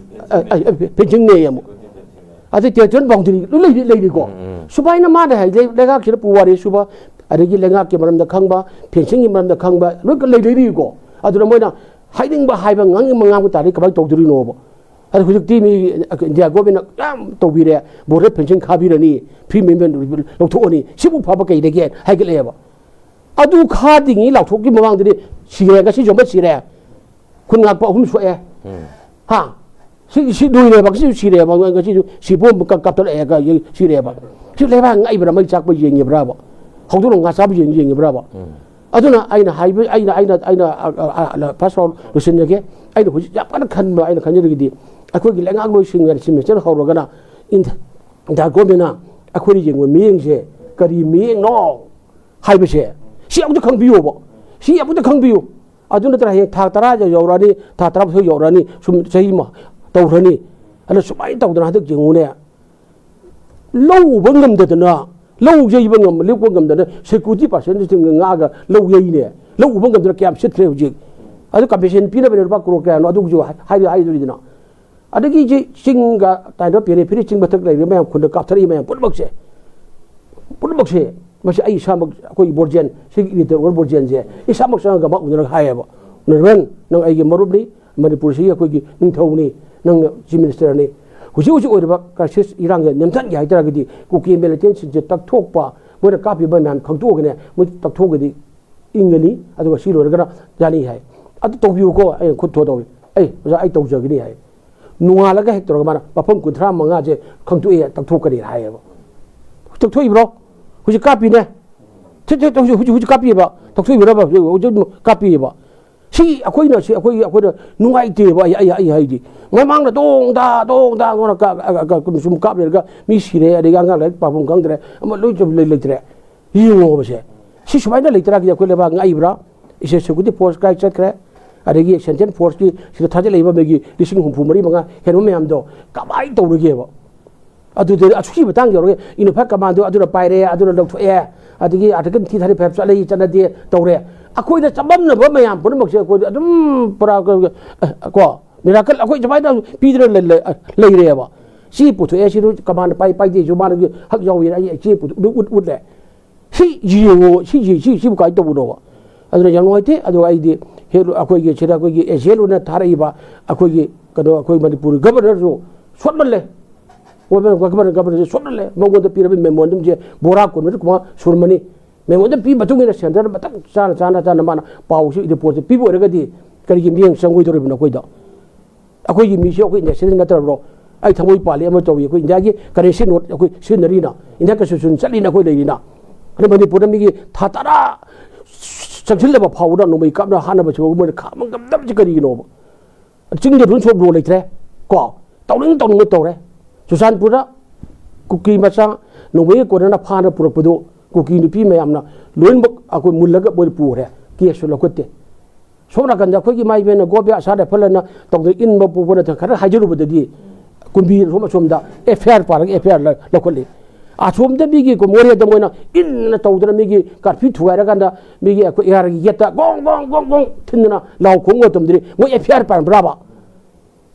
ꯑ, ꯑ, ꯑ, ꯐꯦꯟꯁꯤꯡꯅꯦ ꯑꯃꯨꯛ꯫ ꯑꯗꯩ ꯇꯦꯔꯤꯇꯣꯔꯤꯌꯦꯜ ꯕꯥꯎꯟꯗꯔꯤ ꯂꯣꯏ ꯂꯩꯔꯤ, ꯂꯩꯔꯤꯀꯣ꯫ ꯎꯝ, ꯎꯝ꯫ ꯁꯨꯃꯥꯏꯅ ꯃꯥꯅ ꯍꯥꯏꯗꯤ ꯂꯩꯉꯥꯛꯁꯤꯗ ꯄꯨꯋꯥꯔꯤ ꯁꯨꯕ, ꯑꯗꯒꯤ ꯂꯩꯉꯥꯛꯀꯤ ꯃꯔꯝꯗ ꯈꯪꯕ, ꯐꯦꯟꯁꯤꯡꯒꯤ ꯃꯔꯝꯗ ꯈꯪꯕ, ꯂꯣꯏ ꯂꯩ-, ꯂꯩꯔꯤꯀꯣ꯫ ꯑꯗꯨꯅ ꯃꯣꯏꯅ ꯍꯥꯏꯅꯤꯡꯕ ꯍꯥꯏꯕ, ꯉꯥꯡꯅꯤꯡꯕ ꯉꯥꯡꯕ ꯇꯥꯔꯗꯤ ꯀꯃꯥꯏꯅ ꯇꯧꯗꯣꯔꯤꯅꯣꯕ? ꯑꯗ ꯍꯧꯖꯤꯛꯇꯤ ꯃꯤ ꯏꯟꯗꯤꯌꯥ ꯒꯣꯔꯃꯦꯟꯅ ꯌꯥꯝ ꯇꯧꯕꯤꯔꯦ, ꯕꯣꯔꯗꯔ ꯐꯦꯟꯁꯤꯡ ꯈꯥꯕꯤꯔꯅꯤ, ꯐ꯭ꯔꯤ ꯃꯨꯚꯃꯦꯟ ꯂꯧꯊꯣꯛꯑꯅꯤ, ꯁꯤꯕꯨ ꯐꯕ ꯀꯩ ꯂꯩꯒꯦ ꯍꯥꯏꯒꯠꯂꯛꯑꯦꯕ꯫ ꯑꯗꯨ ꯈꯥꯗ꯭ꯔꯤꯉꯩ ꯂꯥꯎꯊꯣꯛꯈꯤꯕ ꯃꯃꯥꯡꯗꯗꯤ ꯁꯤꯔꯦ, ꯉꯁꯤꯁꯨ ꯑꯃ ꯁꯤꯔꯦ, ꯈꯨꯟ ꯉꯥꯛꯄ ꯑꯍꯨꯝ ꯁꯣꯛꯑꯦ꯫ ꯍꯥ? ꯁꯤ, ꯁꯤ ꯂꯣꯏꯔꯦꯕ, ꯉꯁꯤꯁꯨ ꯁꯤꯔꯦꯕ, ꯉꯁꯤꯁꯨ ꯁꯤꯕꯣꯝ ꯀ-, ꯀꯥꯞꯊꯠꯂꯛꯑꯦ, ꯀ-, ꯁꯤꯔꯦꯕ꯫ ꯁꯤ ꯂꯩꯕꯥꯛ ꯉꯛꯏꯕ꯭ꯔꯥ, ꯃꯩ ꯆꯥꯛꯄ ꯌꯦꯡꯉꯤꯕ꯭ꯔꯥꯕ? ꯍꯧꯗꯣꯡꯅ ꯉꯥ ꯆꯥꯕ ꯌꯦꯡ-, ꯌꯦꯡꯉꯤꯕ꯭ꯔꯥꯕ? ꯑꯗꯨꯅ ꯑꯩꯅ ꯍꯥꯏꯕ, ꯑꯩꯅ, ꯑꯩꯅ, ꯑꯩꯅ, ꯑ, ꯑ, ꯑ, ꯐꯥꯔꯁ ꯔꯥꯎꯟ ꯂꯣꯏꯁꯤꯟꯖꯒꯦ꯫ ꯑꯩꯅ ꯍꯧꯖꯤꯛ ꯌꯥꯝ ꯀꯟꯅ ꯈꯟꯕ, ꯑꯩꯅ ꯈꯟꯖꯔꯤꯒꯤꯗꯤ ꯑꯩꯈꯣꯏꯒꯤ ꯂꯩꯉꯥꯛꯂꯣꯏꯁꯤꯡꯅ ꯁꯤꯃꯦꯁꯇꯔ ꯍꯧꯔꯒꯅ ꯏꯟ-, ꯏꯟꯗꯤꯌꯥ ꯒꯣꯔꯃꯦꯟꯅ ꯑꯩꯈꯣꯏꯅ ꯌꯦꯡꯕ ꯃꯤꯠꯌꯦꯡꯁꯦ ꯀꯔꯤ ꯃꯤꯠꯌꯦꯡꯅꯣ ꯍꯥꯏꯕꯁꯦ ꯁꯤ ꯑꯃꯨꯛꯇ ꯈꯪꯕꯤꯌꯣꯕ꯫ ꯁꯤ ꯑꯃꯨꯛꯇ ꯈꯪꯕꯤꯌꯨ꯫ ꯑꯗꯨ ꯅꯠꯇ꯭ꯔ ꯍꯌꯦꯡ ꯊꯥ ꯇꯔꯥ ꯌꯧꯔꯛꯑꯅꯤ, ꯊꯥ ꯇꯔꯥꯃꯥꯊꯣꯏ ꯌꯧꯔꯛꯑꯅꯤ, ꯁꯨꯝ ꯆꯍꯤ ꯑꯃ ꯇꯧꯈ꯭ꯔꯅꯤ꯫ ꯑꯗꯨꯅ ꯁꯨꯃꯥꯏꯅ ꯇꯧꯗꯅ ꯍꯟꯗꯛ ꯌꯦꯡꯉꯨꯅꯦ, ꯂꯧ ꯎꯕ ꯉꯝꯗꯗꯅ, ꯂꯧ ꯌꯩꯕ ꯉꯝ-, ꯂꯦꯞꯄ ꯉꯝꯗꯅ ꯁꯦꯀ꯭ꯌꯨꯔꯤꯇꯤ ꯄꯥꯔꯁꯟꯁꯤꯡꯅ ꯉꯥꯛꯑꯒ ꯂꯧ ꯌꯩꯅꯦ꯫ ꯂꯧ ꯎꯕ ꯉꯝꯗꯅ ꯀꯌꯥꯝ ꯁꯤꯠꯈ꯭ꯔꯦ ꯍꯧꯖꯤꯛ꯫ ꯑꯗꯨ ꯀꯝꯄꯦꯟꯁꯦꯁꯟ ꯄꯤꯅꯕꯅꯦ ꯂꯨꯄꯥ ꯀ꯭ꯔꯣꯔ ꯀꯌꯥꯅꯣ, ꯑꯗꯨꯒꯤꯁꯨ ꯍꯥꯏ-, ꯍꯥꯏꯗꯤ ꯍꯥꯏꯗꯣꯏꯗꯅ꯫ ꯑꯗꯒꯤ ꯁꯤ ꯆꯤꯡꯒ ꯇꯥꯏꯅꯕ ꯄꯦꯔꯦ ꯐꯦꯔꯦ ꯆꯤꯡ ꯃꯊꯛ ꯂꯩꯔꯤꯕ ꯃꯌꯥꯝ, ꯈꯨꯟꯗ ꯀꯥꯞꯊꯔꯛꯏ ꯃꯌꯥꯝ ꯄꯨꯝꯅꯃꯛꯁꯦ, ꯄꯨꯝꯅꯃꯛꯁꯦ, ꯃꯁꯤ ꯑꯩ ꯏꯁꯥꯃꯛ, ꯑꯩꯈꯣꯏꯒꯤ ꯕꯣꯔꯖꯦꯟ, ꯁꯤꯒꯤ ꯏꯔꯤꯇꯦꯜ ꯑꯣꯏꯕ ꯕꯣꯔꯖꯦꯟꯁꯦ ꯏꯁꯥꯃꯛ ꯆꯪꯉꯒ ꯃꯥ ꯎꯅꯔꯒ ꯍꯥꯏꯌꯦꯕ, "ꯅꯔꯕꯟ, ꯅꯪ ꯑꯩꯒꯤ ꯃꯔꯨꯞꯅꯤ, ꯃꯅꯤꯄꯨꯔꯁꯤꯒꯤ ꯑꯩꯈꯣꯏꯒꯤ ꯅꯤꯡꯊꯧꯅꯤ, ꯅꯪꯅ ꯆꯤꯐ ꯃꯤꯅꯤꯁꯇꯔꯅꯤ꯫ ꯍꯧꯖꯤꯛ ꯍꯧꯖꯤꯛ ꯑꯣꯏꯔꯤꯕ ꯀ꯭ꯔꯥꯏꯁꯤꯁ ꯏꯔꯥꯡꯁꯦ ꯅꯦꯝꯊꯍꯟꯒꯦ ꯍꯥꯏ ꯇꯥꯔꯒꯗꯤ ꯀꯨꯀꯤ ꯃꯤꯂꯤꯇꯦꯟꯁꯤꯡꯁꯦ ꯇꯛꯊꯣꯛꯄ, ꯃꯣꯏꯅ ꯀꯥꯞꯄꯤꯕ ꯃꯌꯥꯝ ꯈꯪꯗꯣꯛꯑꯒꯅꯦ, ꯃꯣꯏ ꯇꯛꯊꯣꯛꯑꯒꯗꯤ ꯏꯪꯒꯅꯤ, ꯑꯗꯨꯒ ꯁꯤ ꯂꯣꯏꯔꯒꯅ ꯌꯥꯅꯤ" ꯍꯥꯏ꯫ "ꯑꯗꯨ ꯇꯧꯕꯤꯌꯨꯀꯣ", ꯑꯩꯅ ꯈꯨꯠ ꯊꯣꯛꯑ ꯇꯧꯏ꯫ "ꯑꯩ ꯑꯣꯖꯥ, ꯑꯩ ꯇꯧꯖꯒꯅꯤ" ꯍꯥꯏ꯫ ꯅꯣꯡꯉꯥꯜꯂꯒ ꯍꯦꯛ ꯇꯧꯔꯒ ꯃꯥꯅ ꯃꯐꯝ ꯀꯨꯟꯊ꯭ꯔꯥ ꯃꯉꯥꯁꯦ ꯈꯪꯗꯣꯛꯑꯦ, ꯇꯛꯊꯣꯛꯀꯅꯤ ꯍꯥꯏꯌꯦꯕ꯫ ꯇꯛꯊꯣꯛꯏꯕ꯭ꯔꯣ? ꯍꯧꯖꯤꯛ ꯀꯥꯞꯄꯤꯅꯦ꯫ ꯊꯦꯠ, ꯊꯦꯠ, ꯍꯧꯖꯤꯛ, ꯍꯧꯖꯤꯛ, ꯍꯧꯖꯤꯛ ꯀꯥꯞꯄꯤꯑꯕ꯫ ꯇꯛꯊꯣꯛꯏꯕ꯭ꯔꯕ? ꯍꯧꯖꯤꯛ, ꯍꯧꯖꯤꯛ ꯀꯥꯞꯄꯤꯑꯕ꯫ ꯁꯤ ꯑꯩꯈꯣꯏꯅ, ꯁꯤ ꯑꯩꯈꯣꯏꯒꯤ, ꯑꯩꯈꯣꯏꯅ ꯅꯨꯡꯉꯥꯏꯇꯦꯕ꯫ ꯑꯩ, ꯑꯩ, ꯑꯩ ꯍꯥꯏꯗꯤ ꯃꯃꯥꯡꯗ ꯗꯣꯡ ꯗꯥ, ꯗꯣꯡ ꯗꯥ ꯉꯣꯅ ꯀ-, ꯑ-, ꯑ-, ꯑ-, ꯁꯨꯝ ꯀꯥꯞ ꯂꯩꯔꯒ ꯃꯤ ꯁꯤꯔꯦ, ꯑꯗꯒꯤ ꯑꯉꯥꯡ ꯂꯥꯏꯔꯤꯛ ꯄꯥꯐꯝ ꯈꯪꯗ꯭ꯔꯦ, ꯑꯃ ꯂꯣꯏ ꯂꯩ-, ꯂꯩꯇ꯭ꯔꯦ꯫ ꯌꯦꯡꯉꯣꯕꯁꯦ꯫ ꯁꯤ ꯁꯨꯃꯥꯏꯅ ꯂꯩꯇꯥꯔꯒꯗꯤ ꯑꯩꯈꯣꯏ ꯂꯩꯕꯥꯛ ꯉꯛꯏꯕ꯭ꯔꯥ? ꯏꯁꯦ ꯁꯦꯀ꯭ꯌꯨꯔꯤꯇꯤ ꯐꯣꯔꯁ ꯀꯥꯏ ꯆꯠꯈ꯭ꯔꯦ? ꯑꯗꯒꯤ ꯁꯦꯟꯇ꯭ꯔꯦꯜ ꯐꯣꯔꯁꯀꯤ ꯁꯤꯗ ꯊꯥꯖꯤꯜꯂꯛꯏꯕ ꯃꯤꯒꯤ ꯂꯤꯁꯤꯡ ꯍꯨꯝꯐꯨ ꯃꯔꯤ ꯃꯉꯥ ꯍꯦꯟꯕ ꯃꯌꯥꯝꯗꯣ ꯀꯃꯥꯏꯅ ꯇꯧꯔꯒꯦꯕ? ꯑꯗꯨꯗ ꯑꯁꯨꯛꯀꯤ ꯃꯇꯥꯡ ꯌꯧꯔꯒ ꯏꯅꯣꯐꯦꯛ ꯀꯃꯥꯟꯗꯣ ꯑꯗꯨꯅ ꯄꯥꯏꯔꯦ, ꯑꯗꯨꯅ ꯂꯧꯊꯣꯛꯑꯦ, ꯑꯗꯒꯤ ꯑꯥꯔꯇꯤꯀꯜ ꯊ꯭ꯔꯤ ꯊꯥꯔꯇꯤ ꯐꯥꯏꯚ ꯆꯠꯂꯤ, ꯆꯠꯅꯗꯦ ꯇꯧꯔꯦ꯫ ꯑꯩꯈꯣꯏꯗ ꯆꯃꯝꯅꯕ ꯃꯌꯥꯝ ꯄꯨꯝꯅꯃꯛꯁꯦ ꯑꯩꯈꯣꯏꯗ ꯑꯗꯨꯝ ꯄꯨꯔꯥ, ꯀꯣ, ꯃꯤꯔꯥꯀꯜ ꯑꯩꯈꯣꯏ ꯁꯨꯃꯥꯏꯅ ꯄꯤꯗꯅ ꯂꯩ-, ꯂꯩ-, ꯂꯩꯔꯦꯕ꯫ ꯁꯤ ꯄꯨꯊꯣꯛꯑꯦ, ꯁꯤꯗ ꯀꯃꯥꯟ ꯄꯥꯏ, ꯄꯥꯏꯗꯦꯁꯨ ꯃꯥꯅ ꯍꯛ ꯌꯥꯎꯋꯦꯅ ꯑꯩ ꯆꯦ ꯄꯨꯊꯣꯛ-, ꯎꯠ-, ꯎꯠꯂꯦ꯫ ꯁꯤ ꯌꯦꯡꯉꯣ, ꯁꯤ ꯌꯦ-, ꯁꯤ, ꯁꯤꯕꯨ ꯀꯃꯥꯏꯅ ꯇꯧꯕꯅꯣꯕ? ꯑꯗꯨꯅ ꯌꯥꯝ ꯅꯨꯡꯉꯥꯏꯇꯦ꯫ ꯑꯗꯨꯒ ꯑꯩꯗꯤ ꯍꯦꯛ ꯑꯩꯈꯣꯏꯒꯤ ꯁꯤꯗ ꯑꯩꯈꯣꯏꯒꯤ ꯑꯦꯖꯦꯟ ꯑꯣꯏꯅ ꯊꯥꯔꯛꯏꯕ ꯑꯩꯈꯣꯏꯒꯤ ꯀꯩꯅꯣ, ꯑꯩꯈꯣꯏ ꯃꯅꯤꯄꯨꯔꯒꯤ ꯒꯕꯔꯅꯔꯁꯨ ꯁꯣꯠꯃꯜꯂꯦ꯫ ꯒꯕꯔꯅꯔ, ꯒꯕꯔꯅꯔꯁꯦ ꯁꯣꯠꯃꯜꯂꯦ꯫ ꯃꯉꯣꯟꯗ ꯄꯤꯔꯕ ꯃꯦꯃꯣꯔꯦꯟꯗꯝꯁꯦ ꯕꯣꯔꯥ ꯀꯨꯟꯃꯔꯤ ꯀꯨꯟꯃꯉꯥ ꯁꯨꯔꯝꯃꯅꯤ꯫ ꯃꯦꯃꯣꯔꯦꯟꯗꯝ ꯄꯤꯕ ꯃꯇꯨꯡ ꯏꯟꯅ ꯁꯦꯟꯇꯔꯗ ꯃꯇꯝ ꯆꯥꯅ, ꯆꯥꯅ, ꯆꯥꯅ ꯃꯥꯅ ꯄꯥꯎꯁꯤ, ꯔꯤꯄꯣꯔꯠꯁꯤ ꯄꯤꯕ ꯑꯣꯏꯔꯒꯗꯤ ꯀꯔꯤꯒꯤ ꯃꯤꯠꯌꯦꯡ ꯆꯪꯉꯣꯏꯗꯧꯔꯤꯕꯅꯣ ꯑꯩꯈꯣꯏꯗ? ꯑꯩꯈꯣꯏꯒꯤ ꯃꯤꯁꯤ ꯑꯩꯈꯣꯏ ꯏꯟꯗꯤꯌꯥ ꯁꯤꯇꯤꯖꯦꯟ ꯅꯠꯇ꯭ꯔꯕ꯭ꯔꯣ? ꯑꯩ ꯊꯃꯣꯏ ꯄꯥꯜꯂꯤ ꯑꯃ ꯇꯧꯏ, ꯑꯩꯈꯣꯏ ꯏꯟꯗꯤꯌꯥꯒꯤ ꯀꯔꯦꯟꯁꯤ ꯅꯣꯠ ꯑꯩꯈꯣꯏ ꯁꯤꯖꯤꯟꯅꯔꯤꯅ, ꯏꯟꯗꯤꯌꯥ ꯀꯟꯁꯇꯤꯇ꯭ꯌꯨꯁꯟ ꯆꯠꯂꯤꯅ ꯑꯩꯈꯣꯏ ꯂꯩꯔꯤꯅ꯫ ꯑꯗꯣ ꯃꯅꯤꯄꯨꯔꯗ ꯃꯤꯒꯤ ꯊꯥ ꯇꯔꯥ ꯆꯪꯁꯤꯜꯂꯕ ꯐꯥꯎꯕꯗ ꯅꯣꯡꯃꯩ ꯀꯥꯞꯅ ꯍꯥꯠꯅꯕꯁꯤꯐꯥꯎ ꯃꯣꯏꯅ ꯈꯥꯝꯕ ꯉꯝꯗꯕꯁꯤ ꯀꯔꯤꯒꯤꯅꯣꯕ? ꯆꯤꯡꯗ ꯔꯨꯜꯁ ꯑꯣꯐ ꯂꯣ ꯂꯩꯇ꯭ꯔꯦ ꯀꯣ꯫ ꯇꯧꯅꯤꯡ ꯇꯧꯅꯤꯡꯕ ꯇꯧꯔꯦ꯫ ꯆꯨꯔꯆꯥꯟꯄꯨꯔꯗ ꯀꯨꯀꯤ ꯃꯆꯥ ꯅꯣꯡꯃꯩꯒꯤ ꯀꯣꯟꯅꯅ ꯐꯥꯅ ꯄꯨꯔꯛꯄꯗꯨ ꯀꯨꯀꯤ ꯅꯨꯄꯤ ꯃꯌꯥꯝꯅ ꯂꯣꯏꯅꯃꯛ ꯑꯩꯈꯣꯏ ꯃꯨꯜꯂꯒ ꯃꯣꯏ ꯄꯨꯈ꯭ꯔꯦ꯫ ꯀꯦꯁꯁꯨ ꯂꯧꯈꯠꯇꯦ꯫ ꯁꯣꯝ ꯅꯥꯀꯟꯗ ꯑꯩꯈꯣꯏꯒꯤ ꯏꯃꯥ ꯏꯕꯦꯟꯅ ꯒꯣꯕꯤꯌꯥ ꯑꯁꯥ ꯔꯥꯏꯐꯜ ꯑꯅ ꯇꯧꯗꯅ ꯏꯟꯕ ꯄꯨꯕ ꯅꯠꯇꯅ ꯈꯔ ꯍꯥꯏꯖꯔꯨꯕꯗꯗꯤ ꯀꯨꯝꯕꯤ ꯁꯣꯝ ꯑꯁꯣꯝꯗ ꯑꯦꯐ ꯑꯥꯏ ꯑꯥꯔ ꯄꯥꯜꯂꯒ ꯑꯦꯐ ꯑꯥꯏ ꯑꯥꯔ ꯂꯧꯈꯠꯂꯤ꯫ ꯑꯁꯣꯝꯗ ꯃꯤꯒꯤ ꯃꯣꯔꯦꯗ ꯃꯣꯏꯅ ꯏꯟꯅ ꯇꯧꯗꯅ ꯃꯤꯒꯤ ꯀꯥꯔꯐ꯭ꯌꯨ ꯊꯨꯒꯥꯏꯔꯀꯥꯟꯗ ꯃꯤꯒꯤ ꯑꯩꯈꯣꯏ ꯑꯦ ꯑꯥꯔꯒꯤ ꯒꯦꯠꯇ ꯒꯣꯡ ꯒꯣꯡ ꯒꯣꯡ ꯒꯣꯡ ꯊꯤꯟꯗꯅ ꯂꯥꯎ ꯈꯣꯡ ꯃꯇꯝꯗꯗꯤ ꯃꯣꯏ ꯑꯦꯐ ꯑꯥꯏ ꯑꯥꯔ ꯄꯥꯟꯕ꯭ꯔꯥꯕ?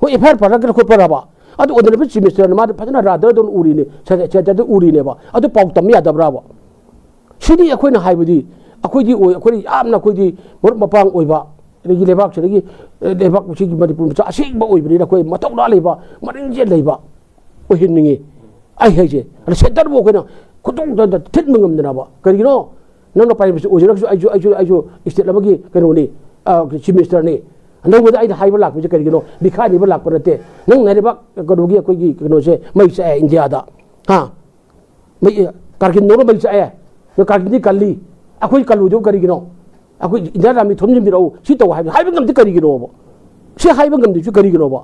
ꯍꯣꯏ, ꯑꯦꯐ ꯑꯥꯏ ꯑꯥꯔ ꯄꯥꯜꯂꯛꯇꯅ ꯈꯣꯠꯄ꯭ꯔꯥꯕ? ꯑꯗꯨ ꯑꯣꯅꯔꯦꯕꯜ ꯆꯤꯐ ꯃꯤꯅꯤꯁꯇꯔꯅ ꯃꯥꯗꯤ ꯐꯖꯅ ꯔꯥꯗꯔꯗꯧꯅ ꯎꯔꯤꯅꯦ, ꯁꯦ-, ꯁꯦꯟꯇꯔꯗ ꯎꯔꯤꯅꯦꯕ꯫ ꯑꯗꯨ ꯄꯥꯎ ꯇꯝꯕ ꯌꯥꯗꯕ꯭ꯔꯥꯕ? ꯁꯤꯅꯤ ꯑꯩꯈꯣꯏꯅ ꯍꯥꯏꯕꯗꯤ, ꯑꯩꯈꯣꯏꯗꯤ ꯑꯣꯏ, ꯑꯩꯈꯣꯏꯗꯤ ꯌꯥꯝꯅ ꯑꯩꯈꯣꯏꯗꯤ ꯃꯔꯨꯞ ꯃꯄꯥꯡ ꯑꯣꯏꯕ, ꯑꯗꯒꯤ ꯂꯩꯕꯥꯛꯁꯤꯗꯒꯤ, ꯑꯦ, ꯂꯩꯕꯥꯛꯁꯤꯒꯤ ꯃꯅꯤꯄꯨꯔ ꯃꯆꯥ ꯑꯁꯦꯡꯕ ꯑꯣꯏꯕꯅꯤꯅ ꯑꯩꯈꯣꯏ ꯃꯊꯧꯅꯥ ꯂꯩꯕ, ꯃꯔꯤꯡꯖꯦꯜ ꯂꯩꯕ ꯑꯣꯏꯍꯟꯅꯤꯡꯉꯤ꯫ ꯑꯩ ꯍꯥꯏꯁꯦ, ꯑꯗ ꯁꯦꯟꯇꯔꯕꯨ ꯑꯩꯈꯣꯏꯅ ꯈꯨꯗꯣꯡꯗ ꯊꯤꯟꯕ ꯉꯝꯗꯅꯕ꯫ ꯀꯔꯤꯒꯤꯅꯣ? ꯅꯪꯅ ꯄ꯭ꯔꯥꯏꯝ ꯃꯤꯅꯤꯁꯇꯔ ꯑꯣꯏꯖꯔꯒꯁꯨ ꯑꯩꯁꯨ, ꯑꯩꯁꯨ, ꯑꯩꯁꯨ ꯁ꯭ꯇꯦꯠ ꯑꯃꯒꯤ ꯀꯩꯅꯣꯅꯤ, ꯑ, ꯆꯤꯐ ꯃꯤꯅꯤꯁꯇꯔꯅꯤ꯫ ꯑꯅꯧꯕꯗ ꯑꯩꯅ ꯍꯥꯏꯕ ꯂꯥꯛꯄꯁꯦ ꯀꯔꯤꯒꯤꯅꯣ? ꯃꯤꯈꯥꯏꯅꯤꯕ ꯂꯥꯛꯄ ꯅꯠꯇꯦ꯫ ꯅꯪ ꯅꯩꯔꯕ ꯀꯩꯅꯣꯒꯤ ꯑꯩꯈꯣꯏꯒꯤ ꯀꯩꯅꯣꯁꯦ ꯃꯩ ꯆꯥꯛꯑꯦ ꯏꯟꯗꯤꯌꯥꯗ꯫ ꯍꯥ? ꯃꯩ, ꯀꯥꯔꯒꯤꯜꯗꯧꯅ ꯃꯩ ꯆꯥꯛꯑꯦ꯫ ꯅꯣꯏ ꯀꯥꯔꯒꯤꯜꯗꯤ ꯀꯜꯂꯤ꯫ ꯑꯩꯈꯣꯏ ꯀꯜꯂꯣꯏꯗꯕ ꯀꯔꯤꯒꯤꯅꯣ? ꯑꯩꯈꯣꯏ ꯏꯟꯗꯤꯌꯥ ꯑꯥꯔꯃꯤ ꯊꯣꯝꯖꯤꯟꯕꯤꯔꯛꯎ, ꯁꯤ ꯇꯧ ꯍꯥꯏꯕ, ꯍꯥꯏꯕ ꯉꯝꯗꯦ ꯀꯔꯤꯒꯤꯅꯣꯕ? ꯁꯤ ꯍꯥꯏꯕ ꯉꯝꯗ꯭ꯔꯤꯁꯤ ꯀꯔꯤꯒꯤꯅꯣꯕ?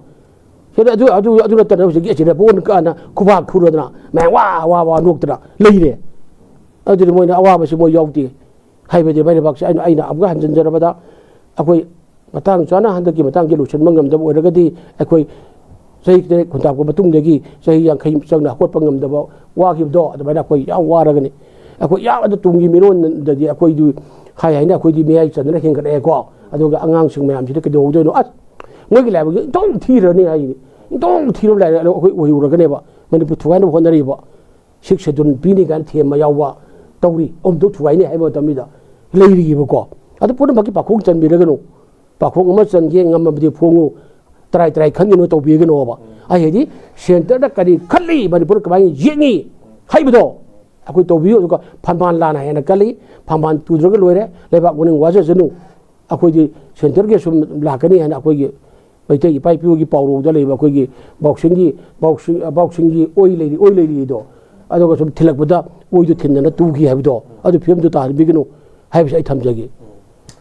ꯁꯤꯗ ꯑꯗꯨ, ꯑꯗꯨ, ꯑꯗꯨ ꯅꯠꯇꯅ ꯍꯧꯖꯤꯛꯀꯤ ꯑꯁꯤꯗ ꯕꯣꯟ ꯀꯥꯟꯅ ꯈꯨꯕꯥꯛ ꯈꯨꯔꯗꯅ ꯃꯌꯥꯝ ꯋꯥ, ꯋꯥ, ꯋꯥ ꯅꯣꯛꯇꯅ ꯂꯩꯔꯦ꯫ ꯑꯗꯨꯗꯤ ꯃꯣꯏꯅ ꯑꯋꯥꯕꯁꯤ ꯃꯣꯏ ꯌꯥꯎꯗꯦ꯫ ꯍꯥꯏꯕꯗꯤ ꯃꯩꯔꯩꯕꯥꯛꯁꯦ ꯑꯩꯅ, ꯑꯩꯅ ꯑꯃꯨꯛꯀ ꯍꯟꯖꯤꯟꯖꯔꯕꯗ ꯑꯩꯈꯣꯏ ꯃꯇꯥꯡ ꯆꯥꯅ ꯍꯟꯗꯛꯀꯤ ꯃꯇꯥꯡꯁꯦ ꯂꯣꯏꯁꯤꯟꯕ ꯉꯝꯗꯕ ꯑꯣꯏꯔꯒꯗꯤ ꯑꯩꯈꯣꯏ ꯆꯍꯤ ꯇꯔꯦꯠ ꯈꯨꯟꯇꯥꯛꯄ ꯃꯇꯨꯡꯗꯒꯤ ꯆꯍꯤ ꯌꯥꯡꯈꯩ ꯆꯪꯅ ꯍꯧꯒꯠꯄ ꯉꯝꯗꯕ ꯋꯥꯈꯤꯕꯗꯣ ꯑꯗꯨꯃꯥꯏꯅ ꯑꯩꯈꯣꯏ ꯌꯥꯝ ꯋꯥꯔꯒꯅꯤ꯫ ꯑꯩꯈꯣꯏ ꯌꯥꯝ ꯑꯗꯨ ꯇꯨꯡꯒꯤ ꯃꯤꯔꯣꯟꯗꯗꯤ ꯑꯩꯈꯣꯏꯗꯨ ꯍꯥꯏ ꯍꯥꯏꯅ ꯑꯩꯈꯣꯏꯗꯤ ꯃꯌꯥꯏ ꯆꯟꯗꯅ ꯍꯦꯟꯒꯠꯂꯛꯑꯦꯀꯣ꯫ ꯑꯗꯨꯒ ꯑꯉꯥꯡꯁꯤꯡ ꯃꯌꯥꯝꯁꯤꯗꯤ ꯀꯩꯗꯧꯍꯧꯗꯣꯏꯅꯣ? ꯑꯁ, ꯃꯣꯏꯒꯤ ꯂꯥꯏꯕꯛꯁꯦ ꯏꯇꯣꯡ ꯊꯤꯔꯅꯤ ꯍꯥꯏꯁꯤꯅꯤ꯫ ꯏꯇꯣꯡ ꯊꯤꯔꯕ ꯂꯥꯏꯔꯤꯛ ꯑꯩꯈꯣꯏ ꯑꯣꯏꯍꯧꯔꯒꯅꯦꯕ꯫ ꯃꯅꯤꯄꯨꯔ ꯊꯨꯒꯥꯏꯅꯕ ꯍꯣꯠꯅꯔꯤꯕ ꯁꯤꯛꯁ ꯁꯦꯗꯨꯜ ꯄꯤꯅꯤ ꯀꯥꯏꯅ ꯊꯦꯝꯕ ꯌꯥꯎꯕ ꯇꯧꯔꯤ꯫ ꯑꯃꯨꯛꯇ ꯊꯨꯒꯥꯏꯅꯤ ꯍꯥꯏꯕ ꯃꯇꯝꯁꯤꯗ ꯂꯩꯔꯤꯕꯀꯣ꯫ ꯑꯗꯨ ꯄꯨꯝꯅꯃꯛꯀꯤ ꯄꯥꯈꯣꯡ ꯆꯟꯕꯤꯔꯒꯅꯨ꯫ ꯄꯥꯈꯣꯡ ꯑꯃ ꯆꯟꯒꯦ, ꯉꯝꯃꯕꯗꯤ ꯐꯣꯡꯉꯨ꯫ ꯇꯔꯥꯏ ꯇꯔꯥꯏ ꯈꯟꯒꯅꯨ, ꯇꯧꯕꯤꯒꯅꯣꯕ꯫ ꯑꯩ ꯍꯥꯏꯗꯤ ꯁꯦꯟꯇꯔꯗ ꯀꯔꯤ ꯈꯜꯂꯤ, ꯃꯅꯤꯄꯨꯔ ꯀꯃꯥꯏꯅ ꯌꯦꯡꯉꯤ ꯍꯥꯏꯕꯗꯣ ꯑꯩꯈꯣꯏ ꯇꯧꯕꯤꯌꯨ꯫ ꯑꯗꯨꯒ ꯐꯝꯕꯥꯜ ꯂꯥꯟꯅ ꯍꯦꯟꯅ ꯀꯜꯂꯤ, ꯐꯝꯕꯥꯜ ꯇꯨꯗ꯭ꯔꯒ ꯂꯣꯏꯔꯦ, ꯂꯩꯕꯥꯛ ꯃꯅꯨꯡ ꯋꯥꯖꯁꯅꯨ, ꯑꯩꯈꯣꯏꯗꯤ ꯁꯦꯟꯇꯔꯒꯤ ꯁꯨꯝ ꯂꯥꯛꯀꯅꯤ ꯍꯥꯏꯅ ꯑꯩꯈꯣꯏꯒꯤ ꯃꯩꯇꯩ ꯏꯄꯥ ꯏꯄꯨꯒꯤ ꯄꯥꯎꯔꯧꯗ ꯂꯩꯕ ꯑꯩꯈꯣꯏꯒꯤ ꯕꯥꯎꯁꯤꯡꯒꯤ, ꯕꯥꯎꯁꯤꯡ-, ꯕꯥꯎꯁꯤꯡꯒꯤ ꯑꯣꯏ ꯂꯩꯔꯤ, ꯑꯣꯏ ꯂꯩꯔꯤꯗꯣ, ꯑꯗꯨꯒ ꯁꯨꯝ ꯊꯤꯜꯂꯛꯄꯗ ꯑꯣꯏꯗꯣ ꯊꯤꯟꯗꯅ ꯇꯨꯈꯤ ꯍꯥꯏꯕꯗꯣ, ꯑꯗꯨ ꯐꯤꯕꯝꯗꯨ ꯇꯥꯍꯟꯕꯤꯒꯅꯨ ꯍꯥꯏꯕꯁꯤ ꯑꯩ ꯊꯝꯖꯒꯦ꯫